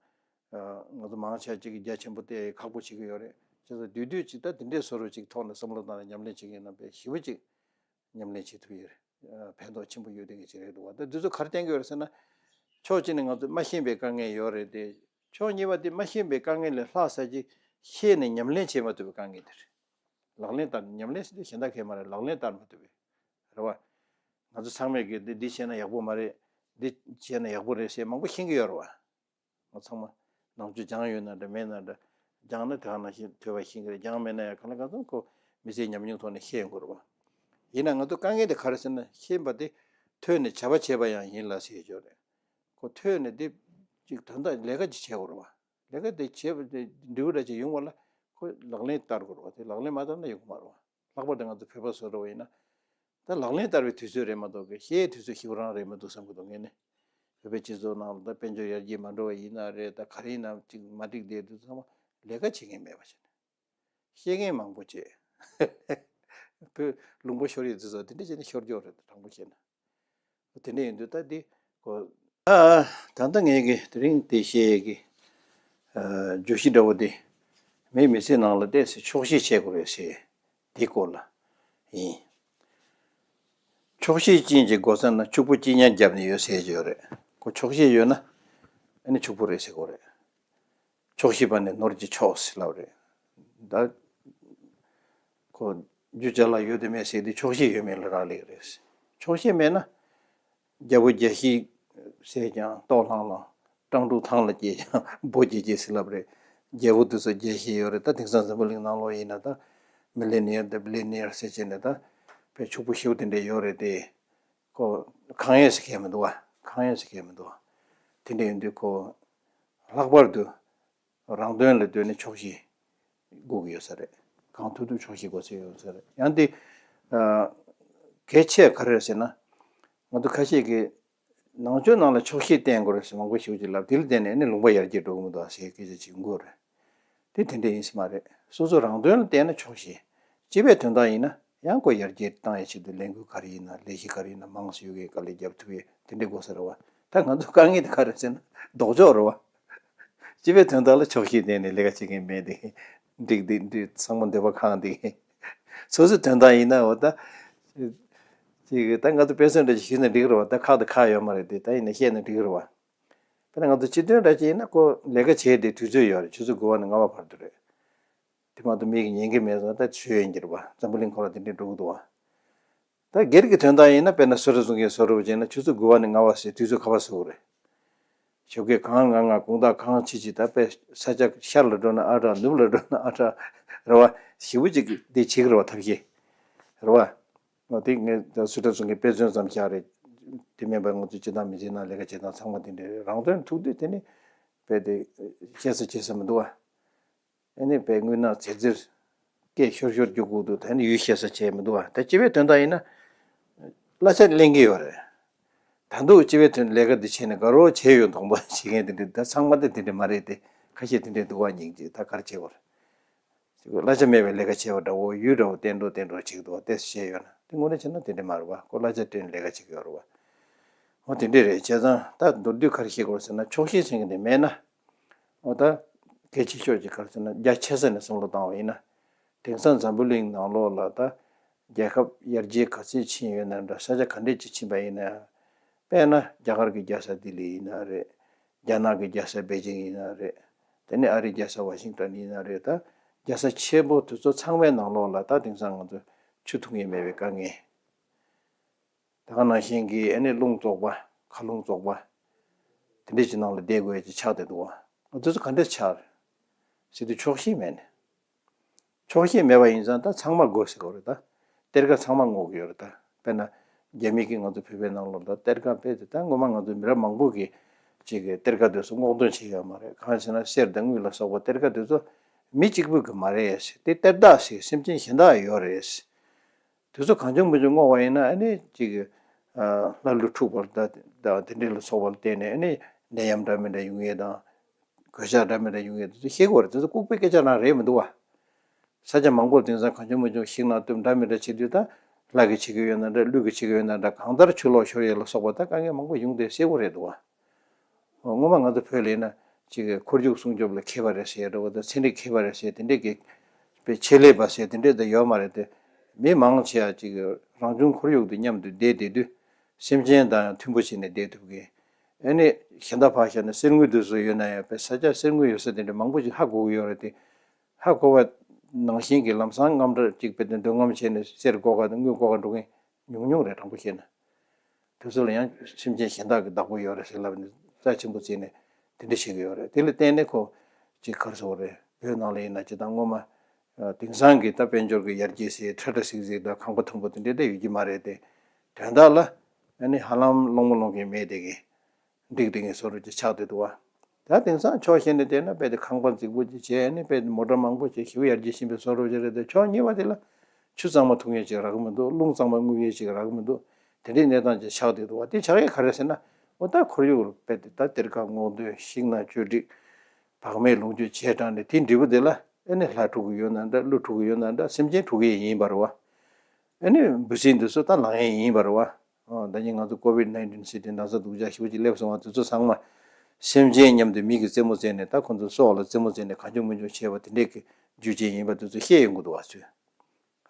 ང་ཚོ་མང་ཆེ་ཅིག་གིས་རྒྱ་ཆེན་པོ་དེ་ཁག་པོ་བྱེད་ཀྱི་ཡོད་རེད། བྱས་ཙང་དུས་དུས་ཅིག་ད་དེ་འདྲའི་བཟོ་འདྲ་ཅིག་ཐོག་ནས་བསམ་བློ་བཏང་ནས་ཉམས་ལེན་བྱེད་མཁན་རྣམ་པས་ཞེ་པོ་ཅིག་ཉམས་ལེན་བྱེད་ཐུབ་ཡོད་རེད། ཕན་ཐོགས་ཆེན་པོ་ཡོད་བསྡད་མཁན་ཅིག་རེད་འདུག་བ། ད་འདི་ཚོ་ག་རེ་བསྟན་གྱི་ཡོད་རེད་ཟེར་ན། ཕྱོགས་གཅིག་ནས་ང་ཚོ་མ་ཤེས་པའི་དཀའ་ངལ་ཡོད་རེད་དེ། ཕྱོགས་གཉིས་པ་དེ་མ་ཤེས་པའི་དཀའ་ངལ་ལས་ལྷག་ས་ཅིག་ཤེས་ནས་ཉམས་ལེན་བྱེད་མ་ཐུབ་པའི་དཀའ་ངལ་དེ་རེད། ལག་ལེན་བསྟར། ཉམས་ལེན་ཟེར་དུས་གཞན་དག་གས་མ་རེད། ལག་ལེན་བསྟར་མ་ཐུབ་པའི། རེད་བ། ང་ཚོ་ཚང་མས་ཀྱི་འདི་འདི་བྱས་ན་ཡག་པོ་མ་རེད། འདི་བྱས་ན་ཡག་པོ་རེད་ཟེར་མང་པོ་ཤེས་ཀྱི་ཡོད་རེད་བ། ང་ཚང་མ་ནང་ཆོས་སྦྱངས་ཡོད་ན་འདྲ་མེད་ན་འདྲ། སྦྱངས་ན་དེ་ག་ནང་བཞིན་ཐོས་པ་ཤེས་ཀྱི་རེད། སྦྱངས་མེད་ན་ཡང་གང་ལ་གང་འཚམ་ཁོ་མི་ཚེའི་ཉམས་མྱོང་ཐོག་ནས་ཤེས་ཡོང་གི་རེད་བ། ཡིན་ན་ང་ཚོ་དཀའ་ངལ་དེ་ག་རེ་ཟེར་ན། ཤེས་པ་དེ་ཐོས་ནས་བྱ་བ་བྱེད་པ་ཡང་ཡིན་ལ་ཟེར་ཡོད་རེད། ཁོ་ཐོས་ནས་དེ་ཅིག་དོན་དག་ལས་ཀ་ཅིག་བྱེད་དགོས་རེད་བ། ལས་ཀ་དེ་བྱེད་པ་དེ་འབྲས་བུ་འདྲ་ཅིག་ཡོང་བ་ལ་ཁོ་ལག་ལེན་བསྟར་དགོས་རེད་བ། དེ་ལག་ལེན་མ་བསྟར་ན་ཡོང་གི་མ་རེད་བ། ལྷག་པར་དུ་ང་ཚོ་བོད་པ་བཟོ་འདྲ་བ་ཡིན་ན། ད་ལག་ལེན་བསྟར་བའི་དུས་ཚོད་རེད་མ་གཏོགས་ཀྱི་བཤད་ཡའི་དུས་ཚོད་ཞེ་པོ་རང་རེད་མི་འདུག་བསམ་གྱི་འདུག་ངས་ནི། བོད་པའི་སྤྱི་ཚོགས་ནང་ལ་ད་དཔལ་འབྱོར་ཡར་རྒྱས་མ་འགྲོ་བ་ཡིན་ན་རེད། ད་ག་རེ་ཡིན་ན་ཅིག་མ་འགྲིག་བསྡད་དུས་ཚང་མ་ལས་ཀ་བྱེད་མཁན་མེད་པ་བྱས་ནས། བཤད་མཁན་མང་པོ་བྱས། བོད་ལུང་པ་ཤོར་ཡོད་དུས་ཚོད་དེ་འདྲ་བྱས་ནས་ཤོར་རྒྱུ་རེད། དྲང་པོ་བཤད་ན། དེ་འདྲ་ཡིན་དུས་ད་འདི་གོ། ཨ། ད་ལྟ་ངས་ཀྱི་དེ་རིང་དེ་བཤད་ཀྱི་ཨ་བརྗོད་གཞི་འདྲ་བོ་དེ། མིའི་མི་ཚེ་ནང་ལ་ཏོག་ཙམ་ཆོག་ཤེས་བྱེད་དགོས་རེད་ཟེར། དེའི་སྐོར་ལ་ཡིན། ཆོག་ཤེས་ཅན་གྱི་སྒོ་ས་ན་ཕྱུག་པོ་གཅིན་སྙི་བརྒྱབ་ནས་ཡོད་ཟེར་གྱི་ཡོད་རེད། ཁོ་ཆོག་ཤེས་ཡོད་ན་ཨ་ནི་ཕྱུག་པོ་རེད་ཟེར་དགོས་རེད། ཆོག་ཤེས་པ་ནི་ནོར་གྱི་མཆོག་ཟེར་ལབ་རེད། ད་ཁོ་རྒྱུ་ཅ་ལག་ཡོད་དེ་མེད་ཟེར་དུས་ཆོག་ཤེས་ཡོད་མེད་ལ་རག་ལས་རེད། ཆོག་ཤེས་མེད་ན། རྒྱལ་པོ་རྒྱལ་བཤེས་ཟེར་ཀྱང་ལྟོ་བླངས་བླངས། སྤྲང་ཕྲུག་ཐང་ལ་སྐྱེས་ཀྱང་འབོ་སྐྱེས་སྐྱེས་ཟེར་ལབ་རེད། རྒྱལ་པོ་དེ་ཚོ་རྒྱལ་བཤེས་ཡོད་རེད། ད་དེང་སང་འཛམ་བུ་གླིང་ནང་ལོགས་ཡིན་ན་ད་མི་ལི་ནི་ཡར་དང་བི་ལི་ནི་ཡར་ཟེར་བྱས་ནས་ད་དཔེ་ཕྱུག་པོ་ཞེ་པོ་དེ་འདྲས་ཡོད་རེད་དེ། ཁོ་གང་ཡོད་ཟེར་མཁན་མི་འདུག་བ། གང་ཡོད་ཟེར་མཁན་མི་འདུག་བ། དེ་འདྲས་ཡིན་དུས་ཁོ་ལྷག་པར་དུ་རང་དོན་ལ་ལྟོས་ནས་ཆོག་ཤེས་དགོས་ཀྱི་ཡོད་ས་རེད། གང་ཐུབ་ཐུབ་ཆོག་ཤེས་དགོས་ས་ཡོད་ས་རེད། ཡང་དེ་ཨ་གལ་ཆེ་ག་རེ་རེད་ཟེར་ན། ང་ཚོ་ཁ་ཤས་ཀྱིས་ནང་ཆོས་ནང་ལ་ཆོག་ཤེས་བསྟེན་དགོས་རེད་ཟེར་མང་པོ་ཞིག་ཅིག་ལབ། དེ་ལ་བརྟེན་ནས་ཨ་ནི་ལུང་པ་ཡར་རྒྱས་འགྲོ་གི་མི་འདུག་ཟེར་སྐད་ཆ་ཅིག་ཡོང་གི་ཡོད་རེད། དེ་དེ་འདྲ་ཡིན་ས་མ་རེད། སོ་སོ་རང་དོན་ལ་བལྟས་ན་ཆོག་ཤེས། སྤྱི་པའི་དོན་དག་ཡིན་ན་ཡང་ཁོ་ཡར་རྒྱས་བཏང་ཡའི་ཆེད་དུ་ལས་འགུལ་ག་རེ་ཡིན་ན་ལས་གཞི་ག་རེ་ཡིན་ན་མང་ཙམ་ཡོད་མཁན་དཀའ་ལས་རྒྱབ་ཐུབ་ཡས་དེ་འདྲ་དགོས་ས་རེད་བ། ད་ང་ཚོ་དཀའ་ངལ་དེ་ག་རེ་ཟེར་ན་ལྡོག་ཕྱོགས་རེད་བ། སྤྱི་པའི་དོན་དག་ལ་ཆོག་ཤེས་བསྟེན་ནས་ལས་ཀ་བྱེད་མཁན་མེད་དེ། འགྲིག་དེ་འགྲིག་ཚང་མ་འདོད་པ་ཁེངས་དེ། སོ་སོའི་དོན་དག་ཡིན་ན་འོ་ད། ཅིག་ད་ང་ཚོ་དཔེ་མཚོན་འདྲ་ཞིག་ཞུས་ན་འགྲིག་རེད་བ། ད་ཁག་དང་ཁག་ཡོད་མ་རེད་དེ། ད་ཡིན་ན་བཤད་ན་འགྲིག་རེད་བ། དཔེར་ན་ང་ཚོ་སྤྱི་དོན་འདྲ་ཅིག་ཡིན་ན་ཁོ་ལས་ཀ་བྱེད་དེ་དུས་ཚོད་ཡོད་རེད། ཆུ་ཚོད་དགུ་པ་ནས་ལྔ་པ་བར་དུ་རེད། དེ་མ་གཏོགས་མི་གིས་ཉན་གི་མེད་ཙང་ད་ཆོས་ཡིན་གྱི་རེད་བ། འཛམ་བུ་གླིང་འཁོར་བ་དེ་འདྲས་འགྲོ་གི་འདུག་བ། ད་སྒེར་གྱི་དོན་དག་ཡིན་ན་དཔེར་ན་བསོད་ནམས་ཟུང་གིས་བཟོ་འདྲ་བྱས་ན་ཆུ་ཚོད་དགུ་པ་ནས་ལྔ་པ་ཟེར་དུས་ཚོད་ག་པར་བཟོ་གི་རེད། ཞོགས་ཀས་གང་ང་ང་དགོང་དག་གང་ཅི་ཅི་ད་དཔེ་ས་ཆ་ཤར་ལ་འགྲོ་ན་ཨ་དྲག་ནུབ་ལ་འགྲོ་ན་ཨ་དྲག་རེད་བ། ཞེ་པོ་ཅིག་འདི་བྱེད་ཀྱི་རེད་བ། ཐབས་ཤེས་རེད་བ། འོ་དེ་ངས་ད་བསོད་ནམས་ཟུང་གིས་དཔེ་མཚོན་ཙམ་བཞག་རེད། དེ་མིན་པ་ང་ཚོ་སྤྱི་བཏང་མི་ཚེའི་ནང་ལས་ཀ་བྱེད་སྟངས་ཚང་མ་དེ་འདྲ་རེད། རང་དོན་ཐུག་དུས་དེ་ནི་དཔེ་དེ་བཤད་ས་བྱེད་ས་མི་འདུག་བ། ཨ་ནི་དཔེ་དངུལ་ནག་ཚེ་ཚེར་སྐད་ཤོར་ཤོར་རྒྱུག་དགོས་འདུག་ད་ནི་ཡུལ་བཤད་ས་བྱས་མི་འདུག་བ། ད་སྤྱི་པའི་དོན་དག་ཡིན་ན། གླ་ཆ་ལེན་གྱི་ཡོད་རེད། ད་དུང་སྤྱི་པའི་དོན་ལས་ཀ་འདི་བྱས་ནས་དགའ་རོགས་བྱས་ཡོད་མདོག་མདོག་བྱེད་མཁན་དེ་འདྲ་ད་ཚང་མ་དེ་དེ་འདྲ་མ་རེད་དེ། ཁ་ཤས་དེ་འདྲ་འདུག་བ། སྙིང་རྗེ། ད་ག་རེ་བྱེད་དགོས་རེད། གླ་ཆ་མེད་པའི་ལས་ཀ་བྱས་པ་འདྲ་བོ། ཡུལ་འདྲ་བོ་བསྟན་འགྲོ་བསྟན་འགྲོ་བྱེད་ཀྱི་འདུག་བ། དེ་བཤད་ཡོད་ན་དེ་དངོས་གནས་བྱས་ན་དེ་འདྲ་མ་རེད་བ། ཁོ་གླ་ཆ་སྤྲད་ནས་ལས་ཀ་བྱེད་ཀྱི་ཡོད་རེད་བ། འོ་དེ་འདྲ་རེད། བྱས་ཙང་ད་མདོར་བསྡུས་ག་རེ་བཤད་དགོས་རེད་ཟེར་ན་ཆོག་ཤེས་ཟེར་མཁན་དེ་མེད་ན། འོ་ད་གལ་ཆེ་ཤོས་ཅིག་ག་རེ་ཟེར་ན་རྒྱ་ཆེ་ས་ནས་བསམ་བློ་བཏང་བ་ཡིན་ན། དེང་སང་འཛམ་བུ་གླིང་ནང་ལོགས་ལ་ད་རྒྱལ་ཁབ་ཡར་རྒྱས་ག་ཚད་ཕྱིན་ཡོད་ན་འདྲ། ས་ཆ་ག་འདྲས་ཅིག་ཕྱིན་པ་ཡིན་ན་ཡང་། དཔེར་ན་རྒྱ་གར་གྱི་རྒྱལ་ས་ལྡི་ལི་ཡིན་ན་རེད། རྒྱ་ནག་གི་རྒྱལ་ས་པེ་ཅིང་ཡིན་ན་རེད། དེ་ནས་ཨ་རིའི་རྒྱལ་ས་ཝ་ཤིང་ཏོན་ཡིན་ན་རེད། ད་རྒྱལ་ས་ཆེན་པོ་དེ་ཚོ་ཚང་མའི་ནང་ལོགས་ལ་ད་དེང་སང་ང་ཚོ་ཆུ་འཐུང་ཡས་མེད་པའི་དཀའ་ངལ། ད་ག་ནང་བཞིན་གྱི་ཨ་ནི་རླུང་བཙོག་པ། མཁའ་རླུང་བཙོག་པ། དེ་འདྲས་ཀྱི་ནང་ལ་བསྡད་དགོས་ཀྱི་ཆགས་བསྡད་འདུག་བ། དེ་ཚོ་ག་འདྲས་ཆགས་རེད་ཟེར་དུས་ཆོག་ཤེས་མེད་ནས། ཆོག་ཤེས་མེད་པ་ཡིན་ཙང་ད་ཚང་མ་དགོས་ཟེར་གོ་རེད་ད། གཏེར་ཁ་ཚང་མ་སྔོག་གི་ཡོད་རེད་ད། དཔེར་ན། རྒྱ་མི་གིས་ང་ཚོ་བོད་པའི་ནང་ལོགས་ལ་གཏེར་ཁ་སྤེལ་ཏེ་ད་སྔོན་མ་ང་ཚོ་མི་རབས་མང་པོ་གིས་ཅིག་གི་གཏེར་ཁ་དེ་ཚོ་སྔོག་འདོན་བྱས་ཡོད་མ་རེད། གང་ཟེར་ན་གསེར་དང་དངུལ་ལ་སོགས་པ་གཏེར་ཁ་དེ་ཚོ་མི་གཅིག་པུ་གི་མ་རེད་ཟེར། དེ་གཏེར་བདག་ཟེར་སེམས་ཅན་གཞན་དག་ཡོད་རེད་ཟེར། དེ་ཚོ་གང་བྱུང་མི་བྱུང་སྔོག་པ་ཡིན་ན་ཨ་ནི་ཅིག་གི་ལྷ་ཀླུ་འཁྲུག་པ་ད་ད་དེ་འདྲས་ལ་སོགས་པ་ལ་བརྟེན་ནས་ཨ་ནི་ནད་ཡམས་འདྲ་མི་འདྲ་ཡོང་ཡས་དང་། གོད་ཆག་འདྲ་མི་འདྲ་ཡོང་ཡས་དེ་ཚོ་ཤེས་དགོས་རེད། དེ་ཚོ་ལྐུགས་པའི་སྐད་ཆ་རང་རེད་མི་འདུག་བ། ས་ཆ་མང་པོར་དེང་སང་གང་བྱུང་མི་བྱུང་ཤིང་ནག་གཏུབ་འདྲ་མི་འདྲ་བྱེད་དུས་ད་ལྷ་གིས་བྱེད་ཀྱི་ཡོད་ན་འདྲ་ཀླུ་གིས་བྱེད་ཀྱི་ཡོད་ན་འདྲ་གང་ལྟར་ཆུ་ལོག་ཤོར་ཡས་ལ་སོགས་པ་ད་དཀའ་ངལ་མང་པོ་ཡོང་དེ་གསལ་པོ་རེད་འདུག་བ། སྔོན་མ་ང་ཚོ་བོད་ལ་ཡིན་ན་ཅིག་ཁོར་ཡུག་སྲུང་སྐྱོབ་ལ་མཁས་པ་རེད་ཟེར་ཡ་འདྲ་བོ་དང་ཚན་རིག་མཁས་པ་རེད་ཟེར་དེ་འདྲས་ཀྱི་དཔེ་ཆེད་ལས་པ་ཟེར་དེ་འདྲས་ད་ཡོད་མ་རེད་དེ། མི་མང་ཆེ་བ་ཅིག་རང་བྱུང་ཁོར་ཡུག་དང་མཉམ་དུ་བསྡད་བསྡད་དུས་སེམས་ཅན་དང་མཐུན་པོ་བྱས་ནས་བསྡད་ཐུབ་གི། ཨ་ནི་གཞན་དག་ཕར་བཞག་ན་གསེར་དངུལ་དེ་ཚོ་ཡོད་ན་ཡང་དཔེ་ས་ཆ་གསེར་དངུལ་ཡོད་ས་དེ་འདྲ་མང་པོ་ཅིག་ཧ་གོ་གི་ཡོད་རེད་དེ། ཧ་གོ་བ་ནང་བཞིན་གྱི་ལམ་སང་དངངས་སྐྲག་ཅིག་དཔེ་དེ་འདོད་རྔམ་བྱས་ནས་གསེར་བཀོག་ག་དང་དངུལ་བཀོག་ག་འགྲོ་མཁན་ཉུང་ཉུང་རེད་དྲང་པོ་བཤད་ན། དེ་ཚོ་ལ་ཡང་སེམས་ཅན་གཞན་དག་གི་བདག་པོ་ཡོད་རེད་ཟེར་ལབ་ནས་རྩ་ཆེན་པོ་བརྩིས་ནས་དེ་འདྲ་བྱེད་ཀྱི་ཡོད་རེད། དེ་ལ་བརྟེན་ནས་ཁོ་ཅིག་ག་རེ་ཟེར་དགོས་རེད། བོད་ནང་ལ་ཡིན་ན་སྤྱིར་བཏང་སྔོན་མ་དེང་སང་གི་ད་དཔལ་འབྱོར་གྱི་ཡར་རྒྱས་ཟེར་ཁྲ་ཁྲ་ཟིག་ཟིག་དང་ཁང་པ་མཐོན་པོ་དེ་འདྲ་ད་ཡོད་ཀྱི་མ་རེད་དེ། དོན་དག་ལ་ཨ་ནི་ཧ་ལམ་སློང་མོ་སློང་མཁན་མེད་དེ་གི་འགྲིག་དེ་གི་བཟོ་འདྲ་ཅིག་ཆགས་བསྡད་འདུག་བ། ད་དེང་སང་ཕྱོགས་གཞན་ནས་བལྟས་ན་དཔེ་དེ་ཁང་པ་རྫིག་པོ་ཅིག་བྱས་ནས་དཔེ་མོ་ཊ་མང་པོ་ཅིག་ཞེ་པོ་ཡར་རྒྱས་ཕྱིན་པའི་བཟོ་འདྲ་ཅིག་རེད་དེ། ཕྱོགས་གཉིས་པ་དེ་ལ་ཆུ་གཙང་མ་འཐུང་ཡས་ཅིག་རག་གི་མི་འདུག་རླུང་གཙང་མ་རྔུབ་ཡས་ཅིག་རག་གི་མི་འདུག་དེ་འདྲའི་གནས་སྟངས་ཅིག་ཆགས་བསྡད་འདུག་བ། དེ་ཆགས་ཡས་ག་རེ་ཟེར་ན། འོ་ད་ཁོར་ཡུག་ལ་དཔེ་དེ་ད་གཏེར་ཁ་སྔོག་འདོན་ཤིང་ནགས་གཅོད་སྒྲིག་བག་མེད་ལོངས་སྤྱོད་བྱས་དྲགས་ནས་དེའི་འབྲས་བུ་དེ་ལ་ཨེ་ནི་ལྷ་འཁྲུག་གི་ཡོད་ན་འདྲ་ཀླུ་འཁྲུག་གི་ཡོད་ན་འདྲ་སེམས་ཅན་འཁྲུག་གི་ཡིན་པ་རེད་བ། ཨེ་ནི་འབུ་སྲིན་འདི་ཚོ་ད་ལངས་ཡས་ཡིན་པ་རེད་བ། ཨོ་ད་ནི་ང་ཚོ་ཀོ་བིད་ནའིན་ཊིན་ཟེར་དེ་ན་ཚ་སྡུག་ཅག་ཞེ་པོ་ཅིག་སླེབས་སོང་བ་དེ་ཚོ་ཚང་མ་སེམས་ཅན་མཉམ་དུ་མིག་གིས་རྩེད་མོ་རྩེས་ནས་ད་ཁོ་ཚོ་སྲོག་ལ་རྩེད་མོ་རྩེས་ནས་གང་བྱུང་མང་བྱུང་བྱས་པ་དེ་འདྲས་ཀྱི་རྒྱུ་རྐྱེན་ཡིན་པ་དེ་ཚོ་ཤེས་ཡོང་གི་འདུག་བ་ཚོས།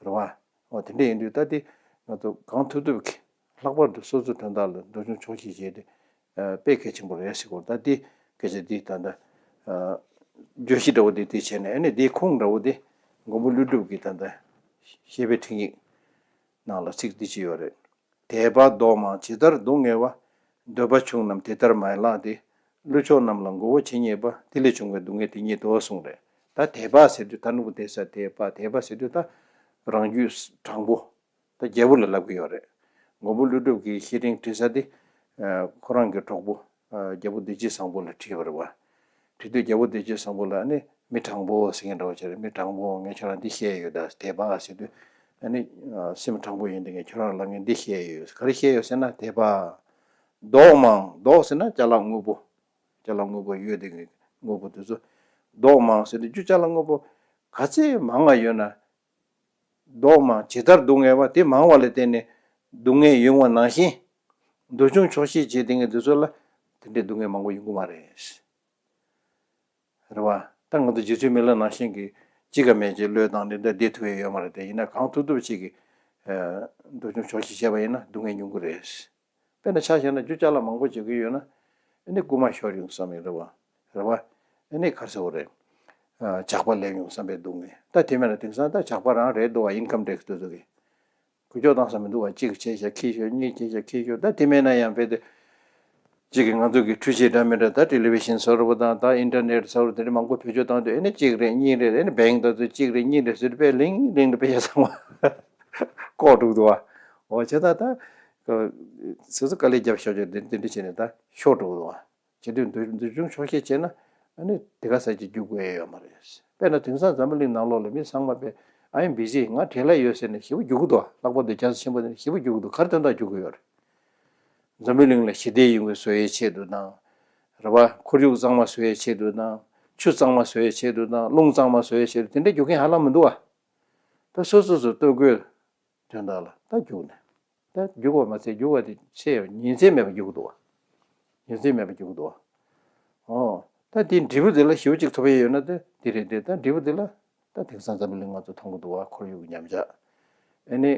རེད་བ། འོ་དེ་འདྲས་ཡིན་དུས་ད་དེ་ང་ཚོ་གང་ཐུབ་ཐུབ་ཀྱིས་ལྷག་པར་དུ་སོ་སོའི་དོན་དག་ལ་འདོད་ཆུང་ཆོག་ཤེས་བྱས་ཏེ་དཔེ་གལ་ཆེན་པོ་རེད་ཟེར་གོ། ད་དེ་སྐད་ཆ་འདི་ད་ལྟ་བརྗོད་གཞི་འདྲ་བོ་འདི་དེ་བྱས་ནས་ཨ་ནི་དེའི་ཁུངས་འདྲ་བོ་འདི་མགོན་པོ་ཀླུ་སྒྲུབ་ཀྱི་ད་ལྟ་བཤེས་པའི་འཕྲིན་ཡིག་ནང་ལ་ཚིག་འདི་ཅིག་ཡོད་རེད། དད་པ་ལྡོག་མང་ཇི་ལྟར་སྡུག་བསྔལ་བ། འདོད་པ་ཆུང་རྣམས་དེ་ལྟར་མ་ལགས་ཏེ། ཀླུ་མཆོག་རྣམས་ལ་མགོ་བོ་ཇི་སྙེད་པ། དེ་ལས་བྱུང་བའི་སྡུག་བསྔལ་དེ་སྙེད་དོ་གསུངས་རེད། ད་དད་པ་ཟེར་དུས་ད་ནུབ་དེ་ས་དད་པ་དད་པ་ཟེར་དུས་ད་རང་རྒྱུད་དྲང་པོ། ད་རྒྱལ་པོ་ལ་ལབ་ཀྱི་ཡོད་རེད། མགོན་པོ་ཀླུ་སྒྲུབ་ཀྱིས་བཤེས་སྤྲིང་བྲིས་ས་དེ། ཁོ་རང་གི་གྲོགས་པོ། རྒྱལ་པོ་བདེ་སྐྱིད་བཟང་པོ་ལ་བྲིས་པ་རེད་བ། བྲིས་དུས་རྒྱལ་པོ་བདེ་སྐྱིད་བཟང་པོ་ལ་ནི་མི་དྲང་པོ་ཟེར་མཁན་འདྲ་བོ་ཅིག་རེད། མི་དྲང་པོ་ངས་ཁྱོད་རང་འདི་བཤད་ཡོད་ད་དད་པ་ཟེར་དུས། ཨ་ནི་སེམས་དྲང་པོ་ཡིན་དེ་ངས་ཁྱོད་རང་ལ་ངས་འདི་བཤད་ཡོད། ག་རེ་བཤད་ཡོད་ཟེར་ན་དད་པ། ལྡོག་མང་ལྡོག་ཟེར་ན་ཅ་ལག་དངོས་པོ། ཅ་ལག་དངོས་པོ་ཡོད་དེ་ངས་དངོས་པོ་དེ་ཚོ། ལྡོག་མང་ཟེར་དུས་རྒྱུ་ཅ་ལག་དངོས་པོ་ག་ཚད་མང་བ་ཡོད་ན། ལྡོག་མང་ཇི་ལྟར་སྡུག་བསྔལ་བ། དེ་མང་བ་ལ་བརྟེན་ནས་སྡུག་བསྔལ་ཡོང་བ་ནང་བཞིན། འདོད་ཆུང་ཆོག་ཤེས་བྱེད་དེ་ངས་འདི་ཚོ་ལ་དེ་འདྲའི་སྡུག་བསྔལ་མང་པོ་ཡོང་གི་མ་རེད། རེད་བ། ད་ང་ཚོ་རྗེ་བཙུན་མི་ལ་ནང་བཞིན་གྱི་གཅིག་ག་མེད་ཅིག་བློས་བཏང་ནས་ད་བསྡད་ཐུབ་ཡས་ཡོད་མ་རེད་དེ། ཡིན་ན་གང་ཐུབ་ཐུབ་ཅིག་གིས་འདོད་ཆུང་ཆོག་ཤེས་བྱས་པ་ཡིན་ན་སྡུག་བསྔལ་མྱོང་གི་རེད། དཔེར་ན་ཆ་བཞག་ན་རྒྱུ་ཅ་ལག་མང་པོ་བྱེད་ཀྱི་ཡོད་ན། ཨ་ནི་རྐུ་མ་ཤོར་ཡོང་བསམ་ཡོད་རེད་བ། རེད་བ། ཨ་ནི་ག་རེ་ཟེར་དགོས་རེད། ཇག་པ་སླེབས་ཡོང་བསམ་པའི་སྡུག་བསྔལ། ད་དེ་མེད་ན་དེང་སང་ད་ཇག་པ་རང་རེད་འདུག་བ། ཨིན་ཀམ་ཊེག་སི་དེ་ཚོ་གི། འགུལ་སྐྱོད་བཏང་ས་མི་འདུག་བ། གཅིག་བྱས་བཞག་ཁྱེར་ཤོག་གཉིས་བྱས་བཞག་ཁྱེར་ཤོག་ད་དེ་མེད་ན་ཡང་དཔེ་དེ། གཅིག་གིས་ང་ཚོ་གི་འཕྲུལ་ཆས་འདྲ་མི་འདྲ་ད་ཊེ་ལི་བི་ཤན་ཟེར་བ་དང་ད་ཨིན་ཊར་ནེཊ་ཟེར་བ་དེ་འདྲ་མང་པོ་བེད་སྤྱོད་བཏང་དུས་ཨ་ནི་གཅིག་རེད་གཉིས་རེད། ཨ་ནི་བེང་ད་ཚོ་གཅིག་རེད་གཉིས་རེད་ཟེར་དུས་དཔེ་ལིང་ལིང་དུ་དཔེ་ཆ་ཚང་མ་བཀོག་འགྲོ་གི་འདུག་བ། འོ་བྱས་ད་ད། སོ་སོ་དཀའ་ལས་རྒྱབ་ཤོག་ཅེས་དེ་དེ་འདྲ་བྱས་ནས་ད་ཤོར་འགྲོ་གི་འདུག་བ། བྱེད་དུས་འདོད་འདོད་ཆུང་ཆོག་ཤེས་བྱས་ན་ཨ་ནི་དེ་ག་ས་ཅིག་རྒྱུག་དགོས་ཡ་ཡོད་མ་རེད། དཔེར་ན་དེང་སང་འཛམ་བུ་གླིང་ནང་ལོགས་ལ་མི་ཚང་མ་དཔེ་I am busy ང་བྲེལ་ལ་ཡོད་ཟེར་ནས་ཞེ་པོ་རྒྱུག་གི་འདུག་ལྷག་པར་དུ་རྒྱ་མཚོ་ཆེན་པོ་དེ་ནས་ཞེ་པོ་རྒྱུག་གི་འདུག་ག་རེ་དོན་དག་རྒྱུག་གི་ཡོད་རེད། འཛམ་བུ་གླིང་ལ་ཞི་བདེ་ཡོང་བའི་བཟོ་ཡའི་ཆེད་དུ་དང་། རེད་བ། ཁོར་ཡུག་གཙང་མ་བཟོ་ཡའི་ཆེད་དུ་དང་། ཆུ་གཙང་མ་བཟོ་ཡའི་ཆེད་དུ་དང་། རླུང་གཙང་མ་བཟོ་ཡའི་ཆེད་དུ་དེ་འདྲའི་རྒྱུག་མཁན་ཧ་ལམ་མི་འདུག་བ། ད་སོ་སོ་སོ་ལྟོ་གོས། དོན་དག་ལ་ད་རྒྱུགས་ནས། ད་རྒྱུགས་པ་མ་ཚད་རྒྱུགས་པ་དེ་ཚེ་ཉིན་མཚན་མེད་པར་རྒྱུགས་འདུག་བ། ཉིན་མཚན་མེད་པར་རྒྱུགས་འདུག་བ། ཨོ། ད་དེའི་འབྲས་བུ་དེ་ལ་ཞེ་པོ་ཅིག་ཐོབ་ཡས་ཡོད་ན་ད་དེ་རེད་དེ། ད་འབྲས་བུ་དེ་ལ་ད་དེང་སང་འཛམ་བུ་གླིང་ང་ཚོ་མཐོང་གི་འདུག་བ། ཁོར་ཡུག་གི་ཉམས་ཆག་ཨ་ནི།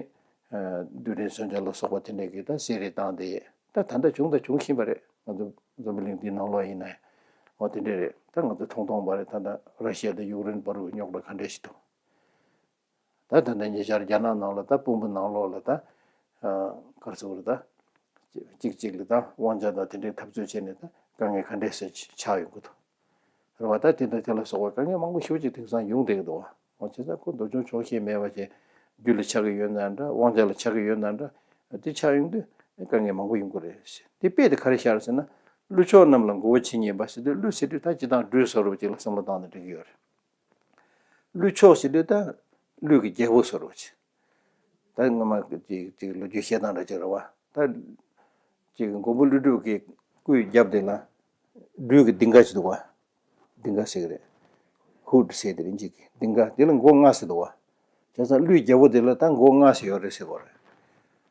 རྡུལ་ཕྲན་མཚོན་ཆ་ལ་སོགས་པ་དེ་འདྲས་ཀྱིས་ད་གསེར་རེ་བཏང་དེ་ད་ད་ལྟ་བྱུང་ད་བྱུང་བཞིན་པ་རེད། ང་ཚོ་འཛམ་བུ་གླིང་འདིའི་ནང་ལོགས་ཡིན་ན། ཨོ་དེ་འདྲས་རེད། ད་ང་ཚོ་མཐོང་མཐོང་པ་རེད། ད་ད་ར་ཤི་ཡ་དང་ཡུཀ་རེན་བར་དུ་རྙོག་དྲ་ག་འདྲས་ཞིག་འདུག་ད་ད་ལྟ་ཉེ་ཆར་རྒྱ་ནག་ནང་ལ་ད་དཔོན་པོ་ནང་ལོགས་ལ་ད། ག་རེ་ཟེར་དགོས་རེད་ད། གཅིག་གཅིག་ལ་ད་དབང་ཆ་དང་དེ་འདྲའི་འཐབ་རྩོད་བྱས་ནས་ད་ དཀའ་ངལ་ག་འདྲས་སེ་ཆགས་ཡོང་གི་འདུག་རེད་བ། ད་དེ་དང་དེ་ལ་སོགས་པ་དཀའ་ངལ་མང་པོ་ཞེ་པོ་ཅིག་དེང་སང་ཡོང་བསྡད་ཀྱི་འདུག་བ། འོ་བྱས་ཙང་ཁོ་མདོ་ཆུང་ཕྱོགས་ཞེན་མེད་པ་བྱས། རྒྱུ་ལ་ཆགས་ཀྱི་ཡོད་ན་འདྲ། དབང་ཆ་ལ་ཆགས་ཀྱི་ཡོད་ན་འདྲ། དེ་ཆགས་ཡོང་དུས་དཀའ་ངལ་མང་པོ་ཡོང་གི་རེད། དེ་དཔེ་དེ་ག་རེ་ཤར་ཟེར་ན། ཀླུ་མཆོག་རྣམས་ལ་མགོ་བོ་ཇི་སྙེད་པ་ཟེར་དུས། ཀླུ་ཟེར་དུས་ད་སྤྱིར་བཏང་སྦྲུལ་བཟོ་འདྲ་བོ་ཅིག་ལ་བསམ་བློ་བཏང་ནས་འགྲིག་གི་ཡོད་རེད། ཀླུ་མཆོག་ཟེར་དུས་ད་ཀླུ་གི་རྒྱལ་པོ་བཟོ་འདྲ་བོ་ཅིག་ད་སྔོན་མ་ཅིག་ཅིག་ལོ་རྒྱུས་བཤད་སྟངས་འདྲ་ཅིག་རེད་བ། ད་ཅིག་མགོན་པོ་ཀླུ་སྒྲུབ་ཀྱི་སྐུའི་རྒྱབ་དེ་ལ་སྦྲུལ་གྱི་ལྡིང་ག་ཅིག་འདུག་བ། ལྡིང་ག་ཟེར་གི་རེད། ཧུད་ཟེར་དེ་རིང་ཅིག་གི་ལྡིང་ག་དེ་ལ་མགོ་ལྔ་ཟེར་འདུག་བ། བྱས་ཙང་ཀླུའི་རྒྱལ་པོ་དེ་ལ་ད་མགོ་ལྔ་ཟེར་ཡོད་རེད་ཟེར་བ་རེད།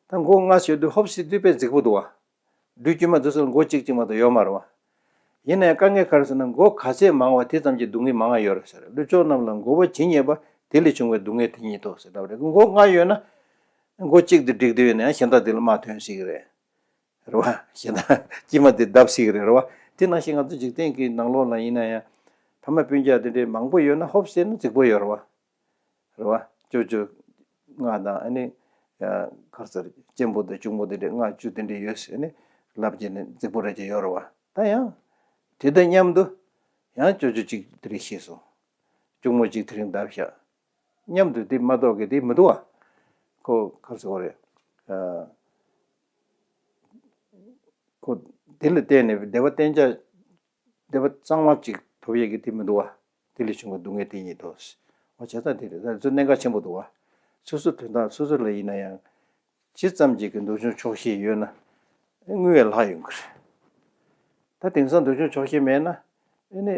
ད་མགོ་ལྔ་ཟེར་དུས་ཧོབ་ཟེར་དུས་དཔེ་རྫིག་པོ་འདུག་བ། སྦྲུལ་དཀྱུས་མ་དེ་ཚོ་ལ་མགོ་གཅིག་གཅིག་མ་གཏོགས་ཡོད་མ་རེད་བ། ཡིན་ན་ཡང་དཀའ་ངལ་ག་རེ་ཟེར་ན། མགོ་ག་ཚད་མང་བ་དེ་ཙམ་གྱིས་སྡུག་བསྔལ་མང་བ་ཡོད་རེད་ཟེར། ཀླུ་མཆོག་རྣམས་ལ་མགོ་བོ་ཇི་སྙེད་པ། དེ་ལས་བྱུང་བའི་སྡུག་བསྔལ་དེ་ཉིད་དོ་ཟེར་ལབ་རེད། མགོ་ལྔ་ཡོད་ན། མགོ་གཅིག་དེ་འགྲིག་དུས་ཡིན་ན་ཡང་གཞན་དག་དེ་ལ་དམག་ཐོན་སྲིད་ཀྱི་རེད། རེད་བ། གཞན་དག་དཀྱུས་མ་དེ་བརྡབ་སྲིད་ཀྱི་རེད། རེད་བ། དེ་ནང་བཞིན་ང་ཚོ་འཇིག་རྟེན་གྱི་ནང་ལོགས་ལ་ཡིན་ན་ཡང་། ཕ་མ་སྤུན་ཀྱག་དེ་འདྲའི་མང་པོ་ཡོད་ན་ཧོབ་ཟེར་ན་རྫིག་པོ་ཡོད་རེད་བ། རེད་བ། ཅོ་ཅོ་ལྔ་དང་ཨ་ནི། ཡ། ག་རེ་ཟེར། གཅེན་པོ་དང་གཅུང་མོ་དེ་འདྲ་ལྔ་བཅུ་དེ་འདྲ་ཡོད་ཟེར་ནས་ལབ་བྱས་ནས་རྫིག་པོ་རེ་བྱས་ཡོད་རེད་བ། ད་ཡང་དེ་དང་མཉམ་དུ་ཡང་ཅོ་ཅོ་གཅིག་དེ་རིང་ཤི་སོང་། གཅུང་མོ་གཅིག་དེ་རིང་འདར་བཞག་མཉམ་དུ་དེ་མ་གཏོགས་ཀྱི་དེ་མི་འདུག་བ། ཁོ་ག་རེ་ཟེར་དགོས་རེད། ཨ། ཁོ་དེ་ལ་བརྟེན་ནས་བདེ་བ་གཏན་འཇགས། བདེ་བ་གཙང་མ་ཅིག་ཐོབ་ཡས་ཀྱི་དེ་མི་འདུག་བ། དེ་ལས་བྱུང་བའི་སྡུག་བསྔལ་དེ་ཉིད་དོ། འོ་བྱས་ཙང་དེ་རེད། ད་ཚོ་གནད་འགག་ཆེན་པོ་འདུག་བ། སོ་སོ་དོན་དག་སོ་སོ་ལ་ཡིན་ན་ཡང་། ཇི་ཙམ་ཅིག་གི་མདོ་ཆུང་ཕྱོགས་ཞེན་ཡོད་ན། དངུལ་བས་ལྷག་ཡོང་གི་རེད། ད་དེང་སང་མདོ་ཆུང་ཕྱོགས་ཞེན་མེད་ན། ཨེ་ནི།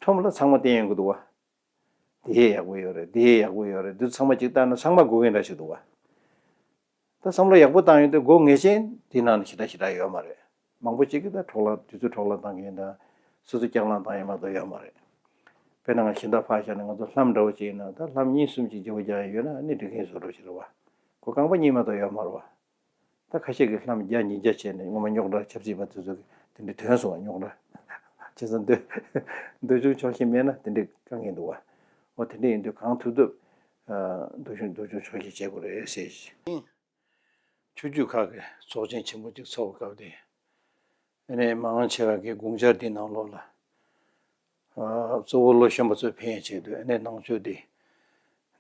ཁྲོམ་ལ་ཚང་མ་བསྟན་ཡོང་གི་འདུག་བ། དེ་ཡག་པོ་ཡོད་རེད། དེ་ཡག་པོ་ཡོད་རེད། འདི་ཚང་མ་གཅིག་བལྟས་ན་ཚང་མ་དགོས་མཁན་འདྲ་ཞིག་འདུག་བ། ད་བསམ་བློ་ཡག་པོ་བཏང་ཡོང་དུས་སྒོ་ངེས་ཅན་དེ་ནང་ནས་ཞེ་དྲག་ཞེ་དྲག་ཡོད་མ་རེད། མང་པོ་ཅིག་གིས་ད་འཕྲོ་བརླག་དུས་ཚོད་འཕྲོ་བརླག་བཏང་མཁན་དང་། སོ་སོ་སྐྱག་ལངས་བཏང་ཡོད་མ་གཏོགས་ཡོད་མ་རེད། དཔེར་ན་ང་གཞན་དག་ཕར་བཞག་ནས་ང་ཚོ་ལྷམ་འདྲ་བོ་ཅིག་ཡིན་ན། ད་ལྷམ་གཉིས་གསུམ་ཅིག་བརྗེ་པོ་རྒྱག་ཡ་ཡོད་ན་ཨ་ནི་འགྲིག་མཁན་བཟོ་འདྲ་ཞིག་རེད་བ། ཁོ་རྐང་པ་གཉིས་མ་གཏོགས་ཡོད་མ་རེད་བ། ད་ཁ་ཤས་ཀྱིས་ལྷམ་བརྒྱ་ཉིས་བརྒྱ་བྱས་ནས་སྔོན་མ་རྙོག་དྲ་ཆབ་སྲིད་པ་དེ་ཚོ་གིས་དེ་འདྲའི་ཐོན་སོང་བ། རྙོག་དྲ། བྱས་ཙང་འདོད། འདོད་ཆུང་ཕྱོགས་ཞེན་མེད་ན་དེ་འདྲའི་དཀའ་ངལ་འདུག་བ། འོ་དེ་འདྲ་ཡིན་དུས་གང་ཐུབ་ཐུབ། ཨ། འདོད་ཆུང་འདོད་ཆུང་ཕྱོགས་ཞེན་བྱེད་དགོས་རེད་ཟེར། ཆོས་བརྒྱུད་ཁག་གི་ཚོགས་ཆེན་ཆེན་པོ་གཅིག་ཚོགས་པའི་སྐབས་དེ། ཨ་ནི་མང་ཆེ་བ་གིས་དགོངས་འཆར་འདི་ནང་ལོགས་ལ། ཨ། གཙོ་བོ་བློ་གཞོན་པ་ཚོའི་ཕན་ཆེད་དུ། ཨ་ནི་ནང་ཆོས་འདི་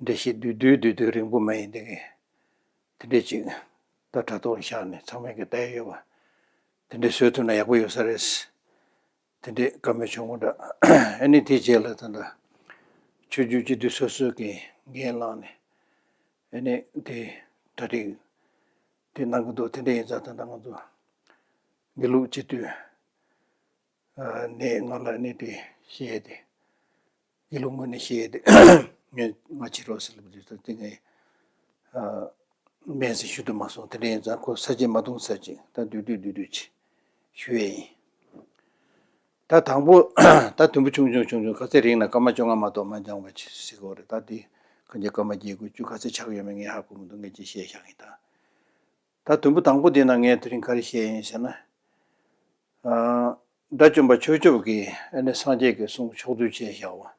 འགྲེལ་བཤད་བསྡུས་བསྡུས་བསྡུས་བསྡུས་རིང་པོ་མ་ཡིན་དེ་གི་དེ་འདྲས་ཅིག་ད་དྲ་ཐོག་ལ་བཞག་ནས་ཚང་མས་ཀྱི་ལྟ་ཡ་ཡོད་པ་དེ་འདྲས་བཟོས་ཐུབ་ན་ཡག་པོ་ཡོད་ས་རེད། དེ་འདྲས་བཀའ་མོལ་བྱུང་བ་འདྲ། ཨ་ནི་དེའི་རྗེས་ལ་ད་ལྟ་ཆོས་བརྒྱུད་སྤྱི་འཐུས་སོ་སོས་ཀྱི་འགན་བླངས་ནས། ཨ་ནི་དེ་གྲ་སྒྲིག་དེ་གནང་གི་འདུག་དེ་འདྲ་ཡིན་ཙང་ད་ལྟ་ང་ཚོ་དགེ་ལུགས་སྤྱི་འཐུས། ཨ། ནས་ང་ལ་ནས་དེ་བཤད་དེ། དགེ་ལུགས་ངོས་ནས་བཤད་དེ། ངས་ང་ཕྱིར་རོགས་ཟེར་ལབ་དུས་ད་དེ་ངས། ཨ། སྨན་ཟེར་ཞུ་དུ་མ་སོང་། དེ་འདྲ་ཡིན་ཙང་ཁོ་ས་བཅད་མ་གཏོང་ས་བཅད་ད་བསྡུས་བསྡུས་བསྡུས་བསྡུས་ཅིག་ཞུ་ཡས་ཡིན། ད་དང་པོ། ད་དུམ་བུ་ཆུང་ཆུང་ཆུང་ཆུང་ག་ཚད་རིང་ན་སྐར་མ་བཅོ་ལྔ་མ་གཏོགས་མ་འགྱངས་པ་ཅིག་ཟེར་གི་ཡོད་རེད། ད་དེ་གང་ཅི་སྐར་མ་བརྒྱད་དགུ་བཅུ་ག་ཚད་ཆགས་ཀྱི་ཡོད་མེད་ངས་ཧ་གོ་མི་འདུག་ངས་ཅིག་བཤད་བཞག་ཡིན་ད། ད་དུམ་བུ་དང་པོ་འདི་ན་ངས་དེ་རིང་ག་རེ་བཤད་ཡིན་ཟེར་ན། ཨ། དགྲ་བཅོམ་པ་ཆོས་སྐྱོབ་ཀྱིས་ཨ་ནི་སངས་རྒྱས་ཀྱི་གསུང་ཕྱོགས་བསྡུས་བྱས་བཞག་པ།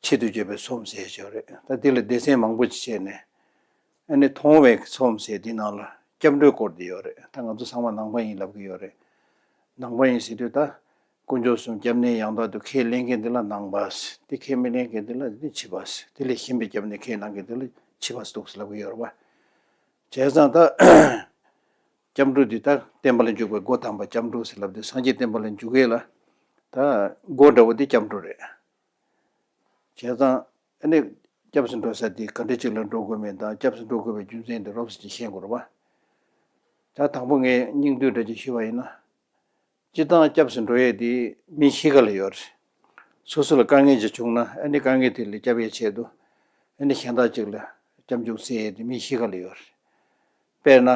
ཆེད་དུ་བརྗོད་པའི་ཚོམས་ཟེར་ཞིག་ཡོད་རེད། ད་འདི་ལ་སྡེ་ཚན་མང་པོ་ཅིག་བྱས་ནས། ཨ་ནི་མཐོང་བའི་ཚོམས་ཟེར་འདི་ནང་ལ་སྐྱབས་འགྲོའི་སྐོར་འདི་ཡོད་རེད། ད་ང་ཚོ་ཚང་མ་ནང་པ་ཡིན་ལབ་ཀྱི་ཡོད་རེད། ནང་པ་ཡིན་ཟེར་དུས་ད། དཀོན་མཆོག་གསུམ་སྐྱབས་གནས་ཡང་དག་ཏུ་ཁས་ལེན་མཁན་འདི་ལ་ནང་པ་ཟེར། དེ་ཁས་མི་ལེན་མཁན་འདི་ལ་འདི་ཕྱི་པ་ཟེར། དེ་ལས་གཞན་པའི་སྐྱབས་གནས་ཁས་བླངས་མཁན་འདི་ལ་ཕྱི་པ་ཟེར་འདུག་ཟེར་ལབ་ཀྱི་ཡོད་རེད་པ། བྱས་ཙང་ད། སྐྱབས་འགྲོ་འདི་ད་བསྟན་པ་ལ་འཇུག་པའི་སྒོ་དམ་པ་སྐྱབས་འགྲོ་ཟེར་ལབ་དུས་སངས་རྒྱས་བསྟན་པ་ལ་འཇུག་ཡས་ལ། ད་སྒོ་འདྲ་བོ་འདི་སྐྱབས་འགྲོ་རེད། བྱས་ཙང་ཨ་ནི་སྐྱབས་སུ་འགྲོ་ས་དེ་ག་འདྲ་ཅིག་ལ་འགྲོ་དགོས་མིན་དང་། སྐྱབས་སུ་འགྲོ་དགོས་པའི་རྒྱུ་མཚན་དེ་རོབ་ཙམ་ཅིག་ཤེས་དགོས་རེད་པ། ད་དང་པོ་ངས་སྙིང་བསྡུས་འདྲ་ཅིག་ཞུས་པ་ཡིན་ན། སྤྱིར་བཏང་སྐྱབས་སུ་འགྲོ་ཡས་དེ་མི་ཤི་ཁ་ལ་ཡོད་རེད། སོ་སོ་ལ་དཀའ་ངལ་ཅིག་བྱུང་ན་ཨ་ནི་དཀའ་ངལ་དེ་ལ་སྐྱབས་ཡས་ཆེད་དུ། ཨ་ནི་གཞན་དག་ཅིག་ལ་སྐྱབས་འཇུག་སྩལ་ཡས་དེ་མི་ཤི་ཁ་ལ་ཡོད་རེད། དཔེར་ན།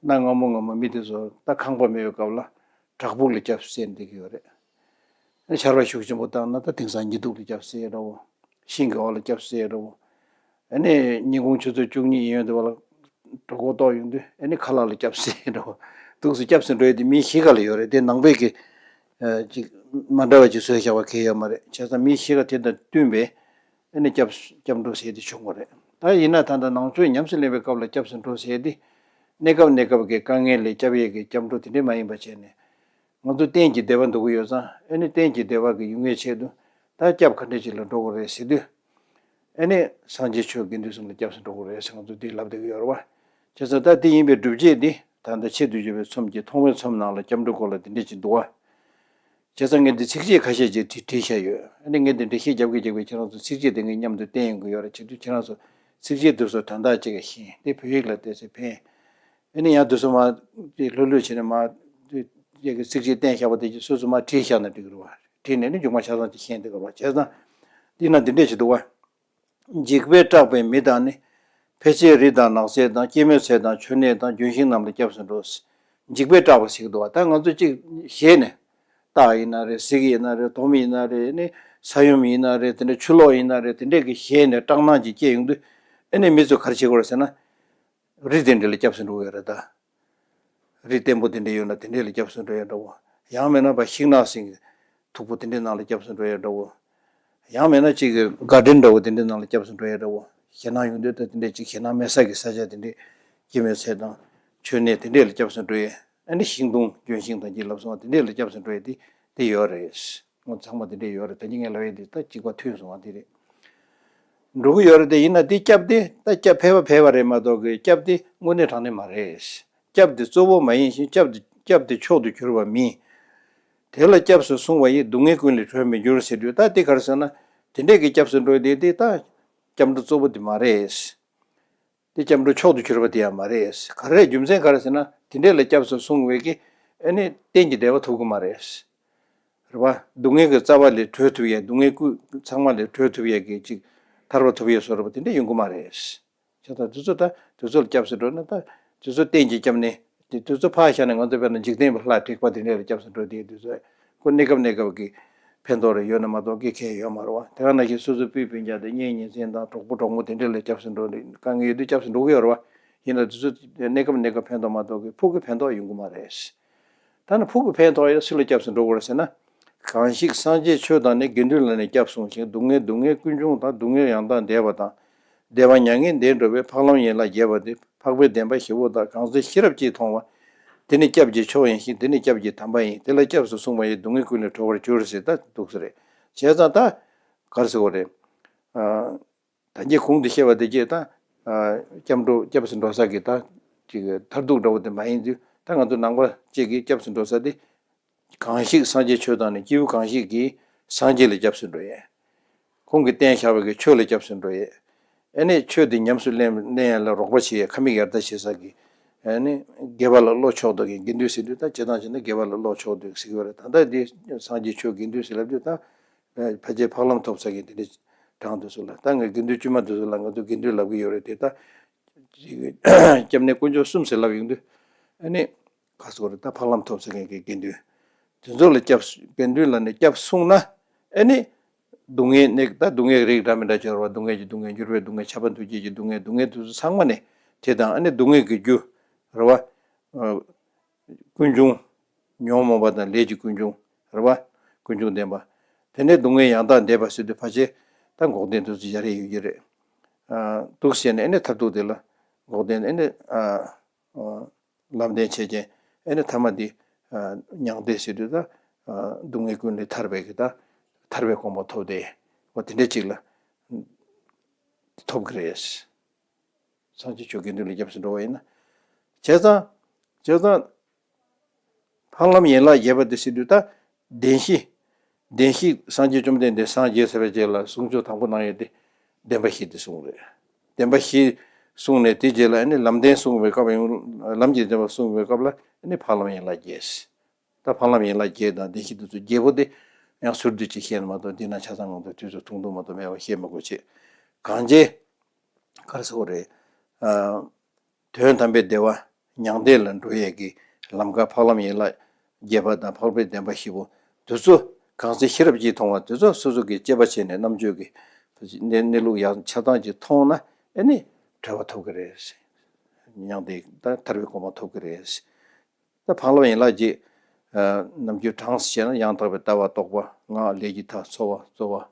གནའ་སྔ་མོ་སྔ་མོ་མི་དེ་ཚོ་ད་ཁང་པ་མེད་པའི་སྐབས་ལ་བྲག་ཕུག་ལ་སྐྱབས་སུ་བསད་བསྡད་ཀྱི་ཡོད་རེད། ཆར་པ་ཤུགས་ཆེན་པོ་བཏང་ན་ད་དེང་སང་ཉི་གདུགས་ལ་སྐྱབས་སུ་བསད་འདྲ་བོ། ཤིང་གི་འོག་ལ་སྐྱབས་སུ་བསད་འདྲ་བོ། ཨ་ནི་ཉིན་གུང་ཆུ་ཚོད་བཅུ་གཉིས་ཡིན་ཡོང་དུས་བ་ལ་གྲོད་ཁོག་ལྟོགས་ཡོང་དུས་ཨ་ནི་ཁ་ལག་ལ་སྐྱབས་སུ་བསད་འདྲ་བོ། འདུག་སེ་སྐྱབས་སུ་འགྲོ་ཡས་དེ་མིའི་གཤིས་ཀ་ལ་ཡོད་རེད། དེ་ནང་པའི་གི་ཨ་ཅིག་མ་འདྲ་བ་ཅིག་བཟོས་བཞག་པ་གང་ཡང་ཡོད་མ་རེད། བྱས་ཙང་མིའི་གཤིས་ཀ་དེ་དང་བསྟུན་པའི་ཨ་ནི་སྐྱབས་སྐྱབས་འགྲོ་ཟེར་དེ་བྱུང་བ་རེད། ད་ཡིན་ན་ད་ལྟ་ནང་ཆོས་ཉམས་སུ་ལེན་པའི་སྐབས་ལ་སྐྱབས་སུ་འགྲོ་ཟེར་དེ་གནས་སྐབས་གནས་སྐབས་ཀྱི་དཀའ་ངལ་ལ་སྐྱབས་ཡས་ཀྱི་སྐྱབས་འགྲོ་དེ་འདྲས་མ་ཡིན་པ་བྱས་ནས། ང་ཚོ་གཏན་གྱི་བདེ་བ་འདོད་ཀྱི་ཡོད་ཙང་ཨ་ནི་གཏན་གྱི་བདེ་བ་གི་ཡོང་བའི་ཆེད་དུ་ད་སྐྱབས་ག་འདྲ་ཅིག་ལ་འགྲོ་དགོས་རེད་ཟེར་དུས། ཨ་ནི་སངས་རྒྱས་ཆོས་དགེ་འདུན་གསུམ་ལ་སྐྱབས་སུ་འགྲོ་དགོས་རེད་ཟེར་ང་ཚོ་འདི་ལབ་བསྡད་ཀྱི་ཡོད་རེད་བ། བྱས་ཙང་ད་འདི་ཡིན་པའི་སྒྲུབ་བྱེད་འདི་ད་ལྟ་ཆེད་དུ་བརྗོད་པའི་ཚོམས་ཀྱི་མཐོང་བའི་ཚོམས་ནང་ལ་སྐྱབས་འགྲོའི་སྐོར་ལ་འདི་འདྲ་ཅིག་འདུག་བ། བྱས་ཙང་ངས་འདི་ཚིགས་བཅད་ཁ་ཤས་ཅིག་བྲིས་བྲིས་བཞག་ཡོད། ཨ་ནི་ངས་འདི་འགྲེལ་བཤད་རྒྱབ་ཀྱི་རྒྱབ་ཀྱི་ཁྱེད་རང་ཚོ་ཚིགས་བཅད་དེ་ངས་མཉམ་དུ་བསྟན་ཡོང་གི་ཡོད་རེད། བྱེད་དུས་ཁྱེད་རང་ཚོ་ཚིགས་བཅད་དེ་ཚོ་དོན་དག་ཅིག་ག་ཤེས་འདི་བོད་ཡིག་ལ་བལྟས་ཚེ་ཕན། ཨ་ནི་ཡང་དེ་ཚོ་མ་དེ་ལྷོད་ལྷོད་བྱས་ནས་མ་དེ་ཡ་གི་ཚིགས་བཅད་བསྟན་བཞག་པ་དེ་ཅིག་སོ་སོ་མ་བྲིས་བཞག་ན་འགྲིག་གི་རེད་བ། བྲིས་ནས་ནི་མཇུག་མ་ཆ་ཚང་ཅིག་ཤེས་འདི་གི་རེད་བ། བྱས་ཙང་འདི་ན་འདི་འདྲས་ཅིག་འདུག་བ། འཇིགས་པས་སྐྲག་པའི་མི་དང་ནི། ཕལ་ཆེར་རི་དང་ནགས་ཚལ་དང་སྐྱེད་མོས་ཚལ་དང་མཆོད་གནས་དང་ལྗོན་ཤིང་རྣམས་ལ་སྐྱབས་སུ་འགྲོ། འཇིགས་པས་སྐྲག་པ་ཟེར་གྱི་འདུག་བ། ད་ང་ཚོ་གཅིག་ཞེད་ནས། སྟག་ཡིན་ན་རེད། གཟིག་ཡིན་ན་རེད། དོམ་ཡིན་ན་རེད། ཨ་ནི་ས་ཡོམ་ཡིན་ན་རེད། དེ་འདྲ་ཆུ་ལོག་ཡིན་ན་རེད། དེ་འདྲས་ཀྱི་ཞེད་ནས་སྐྲག་སྣང་ཅིག་སྐྱེ་ཡོང་དུས། ཨ་ནི་མི་ཚོས་ག་རེ་བྱེད་དགོས་རེད་ཟེར་ན། རི་དེ་འདྲ་ལ་སྐྱབས་སུ་འགྲོ་གི་ཡོད་རེད་ད། རི་བརྟན་པོ་དེ་འདྲ་ཡོད་ན་དེ་འདྲ་ལ་སྐྱབས་སུ་འགྲོ་ཡ་འདྲ་བོ། ཡང་མིན་ན་ཕར་ཤིང་ནགས་སེང་གེ་མཐུག་པོ་དེ་འདྲའི་ནང་ལ་སྐྱབས་སུ་འགྲོ་ཡ་འདྲ་བོ། ཡང་མིན་ན་གཅིག་གི་གར་ཌེན་འདྲ་བོ་དེ་འདྲའི་ནང་ལ་སྐྱབས་སུ་འགྲོ་ཡ་འདྲ་བོ། ཞེད་སྣང་ཡོང་དུས་ད་དེ་འདྲའི་གཅིག་ཞེད་སྣང་མེད་ས་གི་ས་ཆ་དེ་འདྲའི་སྐྱེད་མོས་ཚལ་དང་མཆོད་གནས་དེ་འདྲ་ལ་སྐྱབས་སུ་འགྲོ་ཡ། ཨ་ནི་ཤིང་སྡོང་ལྗོན་ཤིང་དང་གཅིག་ལབ་སོང་བ་དེ་འདྲ་ལ་སྐྱབས་སུ་འགྲོ་ཡ་དེ་དེ་ཡོད་རེད། ང་ཚང་མ་དེ་འདྲ་ཡོད་རེད། ད་གིན་ངས་ལབ་ཡ་དེ་ད་གཅིག་པ་མཐུན་སོང་བ་དེ་རེད། འགྲོ་གི་ཡོད་རེད་དེ། ཡིན་ན་དེ་སྐྱབས་དེ་ད་སྐྱབས་ཕལ་པ་ཕལ་པ་རེད་མ་གཏོགས་ཀྱི་སྐྱབས་དེ་དངོས་གནས་དྲང་གནས་མ་རེད། སྐྱབས་དེ་གཙོ་བོ་མ་ཡིན་ཞིང་སྐྱབས་དེ་སྐྱབས་དེ་མཆོག་ཏུ་གྱུར་པ་མིན། དེ་ལ་སྐྱབས་སུ་སོང་བ་ཡིས་སྡུག་བསྔལ་ཀུན་ལས་གྲོལ་མི་འགྱུར་ཟེར་དུས། ད་དེ་ག་རེ་ཟེར་ན། དེ་འདྲས་ཀྱི་སྐྱབས་སུ་འགྲོ་དེ་དེ་ད་སྐྱབས་འགྲོ་གཙོ་བོ་དེ་མ་རེད། དེ་སྐྱབས་འགྲོ་མཆོག་ཏུ་གྱུར་པ་དེ་ཡང་མ་རེད། ག་རེ་རྒྱུ་མཚན་ག་རེ་ཟེར་ན། དེ་འདྲས་ལ་སྐྱབས་སུ་སོང་བའི་གི་ཨ་ནི་གཏན་གྱི་བདེ་བ་ཐོབ་གི་མ་རེད། རེད་བ། སྡུག་བསྔལ་གྱི་རྩ་བ་ལས་གྲོལ་ཐུབ་ཡས། སྡུག་བསྔལ་ཀུན་ཚང་མ་ལས་གྲོལ་ཐུབ་ཡས་ཀྱི་ཅིག་ཐར་པ་ཐོབ་ཡས་བཟོ་འདྲ་པོ་དེ་འདྲ་ཡོང་གི་མ་རེད། བྱས་ཙང་དེ་ཚོ་ད་དེ་ཚོ་ལ་སྐྱབས་སུ་འགྲོ་ན། ད་དེ་ཚོ་གཏན་གྱི་སྐྱབས་གནས་དེ་དེ་ཚོ་ཕར་བཞག་ནས་ང་ཚོ་དཔེར་ན་འཇིག་རྟེན་པའི་ལྷ་དྲེགས་པ་དེ་འདྲ་ལ་སྐྱབས་སུ་འགྲོ་དེ་དེ་ཚོ་ཁོ་གནས་སྐབས་གནས་སྐབས་ཀྱི་ཕན་ཐོགས་རེ་ཡོད་ན་མ་གཏོགས་ཀྱི་ཁེ་ཡོད་མ་རེད་བ། དེ་ག་ནང་བཞིན་སོ་སོའི་སྤུན་སྤུན་ཀྱག་དང་གཉེན་ཉེ་ཚན་དང་གྲོགས་པོ་གྲོགས་མོ་དེ་འདྲ་ལ་སྐྱབས་སུ་འགྲོ་ནས་དཀའ་ངལ་ཡོད་དུས་སྐྱབས་སུ་འགྲོ་གི་ཡོད་རེད་བ། ཡིན་ན་དེ་ཚོ་གནས་སྐབས་གནས་སྐབས་ཕན་ཐོགས་མ་གཏོགས་ཀྱི་ཕུགས་ཀྱི་ཕན་ཐོགས་ཡོང་གི་མ་རེད། ད་ནི་ཕུགས་ཀྱི་ཕན་ཐོགས་ཡོད་སུ་ལ་སྐྱབས་སུ་འགྲོ་དགོས་རེད་ཟེར་ན། གང་ཞིག་སངས་རྒྱས་ཆོས་དང་ནི། དགེ་འདུན་ལ་ནི་སྐྱབས་སོང་ཞིང་། སྡུག་བསྔལ་སྡུག་བསྔལ་ཀུན་འབྱུང་དང་། སྡུག་བསྔལ་ཡང་དག་འདས་པ་དང་། བདེ་བ་མྱ་ངན་འདས་འགྲོ་བའི། འཕགས་ལམ་ཡན་ལག་བརྒྱད་པ་སྟེ། འཕགས་པའི་བདེན་པ་བཞི་པོ་དག་གང་ཚེ་ཤེས་རབ་ཀྱིས་མཐོང་བ། དེ་ནི་སྐྱབས་ཀྱི་མཆོག་ཡིན་ཞིང་། དེ་ནི་སྐྱབས་ཀྱི་དམ་པ་ཡིན། དེ་ལ་སྐྱབས་སུ་སོང་བ་ཡིས། སྡུག་བསྔལ་ཀུན་ལས་གྲོལ་བར་འགྱུར་ཟེར། ད་འདུག་ས་རེད། བྱས་ཙང་ད་ག་རེ་ཟེར་དགོས་རེད། ད་གིན་གོང་དུ་བཤད་པ་དེ་གྱིས་ད། སྐྱབས་འགྲོ་སྐྱབས་སུ་འགྲོ་ས་གི་ད་ཅིག་མཐར་ཐུག་འདྲ་བོ་དེ་མ་ཡིན་དུས། ད་ང་ཚོ་ནང་པ་གཅིག་གིས་སྐྱབས་སུ་འགྲོ་ས་དེ། གང་ཞིག་སངས་རྒྱས་ཆོས་དང་ནི། སྐྱེས་བུ་གང་ཞིག་གིས་སངས་རྒྱས་ལ་སྐྱབས་སུ་འགྲོ་ཡས། ཁོང་གིས་བསྟན་བཞག་པའི་གི་ཆོས་ལ་སྐྱབས་སུ་འགྲོ་ཡས། ཨ་ནི་ཆོས་དེ་ཉམས་སུ་ལེན་ལེན་ཡ་ལ་རོགས་པ་བྱེད་ཡས། ཁ་མིག་ཡར་ལྟ་བྱེད་ས་གི། ཨ་ནི་དགེ་བ་ལ་བློ་ཕྱོགས་འདུག་གི། དགེ་འདུན་ཟེར་དུས་ད་སྤྱིར་བཏང་བྱས་ན་དགེ་བ་ལ་བློ་ཕྱོགས་འདུག་ཟེར་གི་ཡོད་རེད། ད་ལྟ་འདི་སངས་རྒྱས་ཆོས་དགེ་འདུན་ཟེར་ལབ་དུས་ད། ཕལ་ཆེར་འཕགས་ལམ་ཐོབ་ས་གི་དེ་འདྲ་གྲངས་དེ་ཚོ་ལ། ད་ངས་དགེ་འདུན་དཀྱུས་མ་དེ་ཚོ་ལ་ང་ཚོ་དགེ་འདུན་ལབ་གི་ཡོད་རེད་དེ། ད་སྐྱབས་གནས་དཀོན་མཆོག་གསུམ་ཟེར་ལབ་ཡོང་དུས། ཨ་ནི་ག་ཟེར་དགོས་རེད། ད་འཕགས་ལམ་ཐོབ་ས་མཁན་གྱི་དགེ་འདུན་དེ་ཚོ་ལ་སྐྱབས། དགེ་འདུན་ལ་ནི་སྐྱབས་སོང་ན། ཨ་ནི་སྡུག་བསྔལ་ནི། ད་སྡུག་བསྔལ་རིགས་འདྲ་མི་འདྲ་ཅིག་ཡོད་རེད་བ། སྡུག་བསྔལ་གྱི་སྡུག་བསྔལ། འགྱུར་བའི་སྡུག་བསྔལ། ཁྱབ་པ་འདུ་བྱེད་ཀྱི་སྡུག་བསྔལ། སྡུག་བསྔལ་དེ་ཚོ་ཚང་མ་ནི་དེ་དང་། ཨ་ནི་སྡུག་བསྔལ་གྱི་རྒྱུ་རེད་བ། ཀུན་འབྱུང་། ཉོན་མོངས་པ་དང་ལས་ཀྱི་ཀུན་འབྱུང་། རེད་བ། ཀུན་འབྱུང་བདེན་པ། དེ་ནས་སྡུག་བསྔལ་ཡང་དག་འདས་པ་ཟེར་དུས་ཕལ་ཆེར་ད་འགོག་བདེན་དེ་ཚོ་ཡར་རེ་ཡོད་ཀྱི་རེད། ཨ། འདུག་ཟེར་ནས་ཨ་ནི་མཐར་ཐུག་དེ་ལ་འགོག་བདེན། ཨ་ནི། ཨ། ཨ། ལམ་བདེན་བྱས་རྐྱེན། ཨ་ནི་མཐའ་མ་དེ། ཨ། མྱང་འདས་ཟེར་དུས་ད། ཨ། སྡུག་བསྔལ་ཀུན་ལས་ཐར་བའི་གི་ད། ཐར་པའི་གོ་འཕང་ཐོབ་སྟེ། འོ་དེ་འདྲ་ཅིག་ལ་ཐོབ་ཀྱི་རེད། སངས་རྒྱས་ཆོས་དགེ་འདུན་ལ་སྐྱབས་སུ་འགྲོ་བ་ཡིན་ན། བྱས་ཙང་། བྱས་ཙང་། འཕགས་ལམ་ཡན་ལག་བརྒྱད་པ་དེ་ཟེར་དུས་ད། བདེན་བཞི། བདེན་བཞི་སངས་རྒྱས་བཅོམ་ལྡན་འདས་སངས་རྒྱས་ཟེར་བའི་རྗེས་ལ་གསུང་ཆོས་དང་པོ་གནང་ཡས་དེ། བདེན་པ་བཞི་དེ་གསུངས་རེད། བདེན་པ་བཞི་གསུངས་ནས་དེའི་རྗེས་ལ་ཨ་ནི་ལམ་བདེན་གསུངས་པའི་སྐབས། ཡང་ལམ་གྱི་བདེན་པ་གསུངས་པའི་སྐབས་ལ་ཨ་ནི་འཕགས་ལམ་ཡན་ལག་བརྒྱད། ད་འཕགས་ལམ་ཡན་ལག་བརྒྱད་དང་བདེན་བཞི་དེ་ཚོ་བརྒྱད་པོ་དེ་ཡང་ཟུར་བསྡུས་ཅིག་བཤད་ན་མ་གཏོགས་འདི་ན་ཆ་ཚང་ང་ཚོ་དུས་ཚོད་ཐུང་ཐུང་མ་གཏོགས་མེད་པ་བཤད་མི་དགོས་བྱས། གང་བྱས། ག་རེ་ཟེར་དགོས་རེད། ཨ། དོན་དམ་པའི་བདེ་བ་མྱང་འདས་ལ་འགྲོ་ཡས་ཀྱི་ལམ་ཁ་འཕགས་ལམ་ཡན་ལག་བརྒྱད་པ་དང་འཕགས་པའི་བདེན་པ་བཞི་པོ་དེ་ཚོ་གང་ཚེ་ཤེས་རབ་ཀྱིས་མཐོང་བ་དེ་ཚོ་སོ་སོ་གིས་དཔྱད་པ་བྱས་ནས་རྣམ་དཔྱོད་ཀྱིས་གནས་གནས་ལུགས་ཡང་ཆ་ཚང་ཅིག་མཐོང་ན་ཨ་ནི་གྲོལ་བ་ཐོབ་ཀྱི་རེད། མྱང་འདས་ད་ཐར་པའི་གོ་འཕང་ཐོབ་ཀྱི་རེད། ད་འཕགས་ལམ་ཡན་ལག་བརྒྱད། ཨ། ནམ་རྒྱུན་གྲངས་སུ་བྱས་ན་ཡང་དག་པའི་ལྟ་བ། རྟོགས་པ། སྔགས། ལས་ཀྱི་མཐའ། འཚོ་བ། རྩོལ་བ།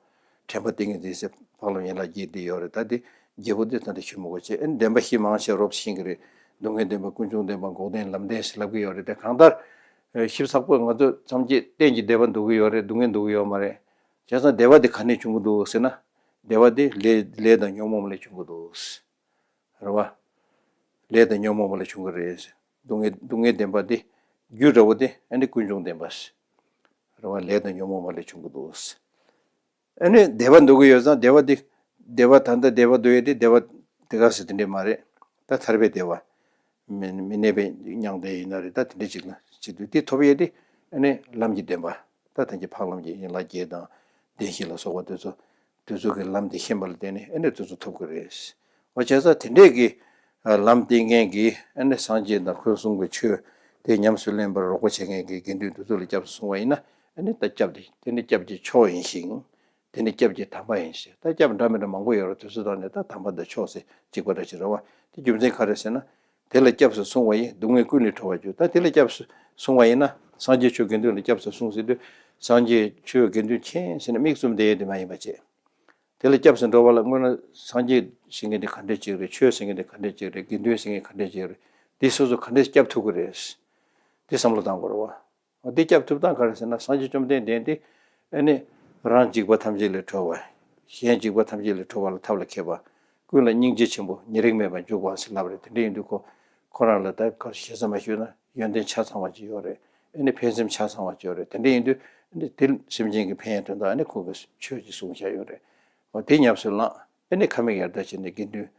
དྲན་པ། ཏིང་ངེ་འཛིན་ཟེར་འཕགས་ལམ་ཡན་ལག་བརྒྱད་འདི་ཡོད་རེད། ད་འདི་བརྒྱད་པོ་འདི་ད་འདི་ཞུ་མི་དགོས་བྱས། ཨ་ནི་བདེན་པ་བཞི་མང་ཆེ་རོབ་ཤིང་གི་རེད། སྡུག་བསྔལ་བདེན་པ། ཀུན་འབྱུང་བདེན་པ། འགོག་བདེན། ལམ་བདེན་ཟེར་ལབ་ཀྱི་ཡོད་རེད། དེ་གང་ལྟར། ཞིབ་ཚགས་པོ་ང་ཚོ་ཐམས་ཅད་གཏན་གྱི་བདེ་བ་འདོད་ཀྱི་ཡོད་རེད། སྡུག་བསྔལ་འདོད་ཀྱི་ཡོད་མ་རེད། བྱས་ཙང་བདེ་བ་དེ་ག་ནས་བྱུང་གི་འདུག་ཟེར་ན། བདེ་བ་དེ་ལས་ལས་དང་ཉོན་མོངས་པ་ལས་བྱུང་གི་འདུག། རེད་བ། ལས་དང་ཉོན་མོངས་པ་ལས་བྱུང་གི་རེད། སྡུག་བསྔལ་སྡུག་བསྔལ་བདེན་པ་དེ་རྒྱུ་འདྲ་བོ་དེ་ཨ་ནི་ཀུན་འབྱུང་བདེན་པ། རེད་བ། ལས་དང་ཉོན་མོངས་པ་ལས་བྱུང་གི་འདུག། ཨ་ནི་བདེ་བ་འདོད་ཀྱི་ཡོད་ཙང་བདེ་བ་འདི། བདེ་བ་ད་ལྟ་བདེ་བ་འདོད་ཡས་དེ་བདེ་བ་དེ་ག་ཟེར་དེ་འདྲས་མ་རེད། ད་ཐར་པའི་བདེ་བ། མི་མི་གནས་པའི་མྱང་འདས་ཡིན་ན་རེད། ད་དེ་འདྲས་ཅིག་ལ་ཅིག་འདུག། དེ་ཐོབ་ཡས་དེ་ཨ་ནི་ལམ་གྱི་བདེན་པ། ད་ཐམས་ཅད་འཕགས་ལམ་གྱི་ཡན་ལག་བརྒྱད་དང་བདེན་བཞི་ལ་སོགས་པ་དེ་ཚོ། དེ་ཚོ་གི་ལམ་དེ་ཤེས་པ་ལ་བརྟེན་ནས་ཨ་ནི་དེ་ཚོ་ཐོབ་ཀྱི་རེད། འོ་བྱས་ཙང་དེ་འདྲས་ཀྱི་ལམ་བསྟན་མཁན་གྱི་ཨ་ནི་སངས་རྒྱས་དང་ཁོས་གསུངས་པའི་ཆོས་དེ་ཉམས་སུ་ལེན་པར་རོགས་པ་བྱེད་མཁན་གྱི་དགེ་འདུན་དེ་ཚོ་ལ་སྐྱབས་སུ་སོང་བ་ཡིན་ན། ཨ་ནི་ད་སྐྱབས་དེ་དེ་ནི་སྐྱབས་ཀྱི་མཆོག་ཡིན་ཞིང་། དེ་ནི་སྐྱབས་ཀྱི་དམ་པ་ཡིན་ཞེས། ད་སྐྱབས་འདྲ་མི་འདྲ་མང་པོ་ཡོད་རེད། དེ་ཚོ་དང་ནི་ད་དམ་པ་དང་མཆོག་ཟེར་གཅིག་པ་འདྲ་ཞིག་རེད་བ། དེ་རྒྱུ་མཚན་ག་རེ་ཟེར་ན། དེ་ལ་སྐྱབས་སུ་སོང་བ་ཡིས་སྡུག་བསྔལ་ཀུན་ལས་གྲོལ་བར་འགྱུར། ད་དེ་ལ་སྐྱབས་སུ་སོང་བ་ཡིན་ན། སངས་རྒྱས་ཆོས་དགེ་འདུན་ལ་སྐྱབས་སུ་སོང་ཟེར་དུས། སངས་རྒྱས་ཆོས་དགེ་འདུན་མཁྱེན་ཟེར་ནས་མིག་བཙུམ་བསྡད་ཡས་དེ་མ་ཡིན་པ་བྱས། དེ་ལ་སྐྱབས་སུ་འགྲོ་བ་ལ་སྔོན་ན་སངས་རྒྱས་ཟེར་མཁན་དེ་ག་འདྲས་ཅིག་རེད། ཆོས་ཟེར་མཁན་དེ་ག་འདྲས་ཅིག་རེད། དགེ་འདུན་ཟེར་མཁན་ག་འདྲས་ཅིག་རེད། དེ་སོ་སོ་ག་འདྲས་སྐྱབས་ཐུབ་ཀྱི་རེད། དེ་བསམ་བློ་བཏང་དགོས་རེད་བ། འདི་སྐྱབས་ཐུབ་སྟངས་ག་རེ་ཟེར་ན། སངས་རྒྱས་བཅོམ་ལྡན་འདས་འདི་ཨ་ནི་རང་འཇིགས་པ་ཐམས་ཅད་ལས་གྲོལ་བ། གཞན་འཇིགས་པ་ཐམས་ཅད་ལས་གྲོལ་བ་ལ་ཐབས་ལ་མཁས་པ། ཀུན་ལ་སྙིང་རྗེ་ཆེན་པོ་ཉེ་རིང་མེད་པར་འཇུག་པ་ཟེར་ལབ་རེད། དེ་འདྲ་ཡིན་དུས་ཁོ་ཁོ་རང་ལ་ད་ག་ཞེ་ས་མ་ཞུས་ན་ཡོན་ཏན་ཆ་ཚང་བ་ཅིག་ཡོད་རེད། ཨ་ནི་ཕན་སེམས་ཆ་ཚང་བ་ཅིག་ཡོད་རེད། དེ་འདྲ་ཡིན་དུས་ཨ་ནི་དེ་སེམས་ཅན་གྱི་ཕན་ཡོན་དོན་དག་ཨ་ནི་ཁོ་གིས་ཆོས་ཅིག་གསུངས་བཞག་ཡོད་རེད། འོ་དེ་ཉམས་སུ་བླངས། ཨ་ནི་ཁ་མིག་ཡར་ལྟ་བྱས་ནས་དགེ་འདུན།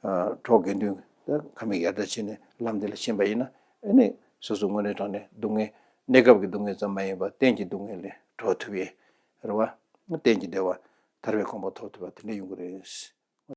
ཨ་གྲོགས་དགེ་འདུན་དང་ཁ་མིག་ཡར་ལྟ་བྱས་ནས་ལམ་འདི་ལ་ཕྱིན་པ་ཡིན་ན། ཨ་ནི་སོ་སོ་དངོས་གནས་དྲང་གནས་སྡུག་བསྔལ་གནས་སྐབས་ཀྱི་སྡུག་བསྔལ་ཙམ་མ་ཡིན་པར་གཏན་གྱི་སྡུག་བསྔལ་ལས་གྲོལ་ཐུབ་ཡས། རེད་བ། གཏན་གྱི་བདེ་བ་ཐར་པའི་གོ་འཕང་ཐོབ་ཐུབ་པ་དེ་འདྲ་ཡོང་གི་རེད།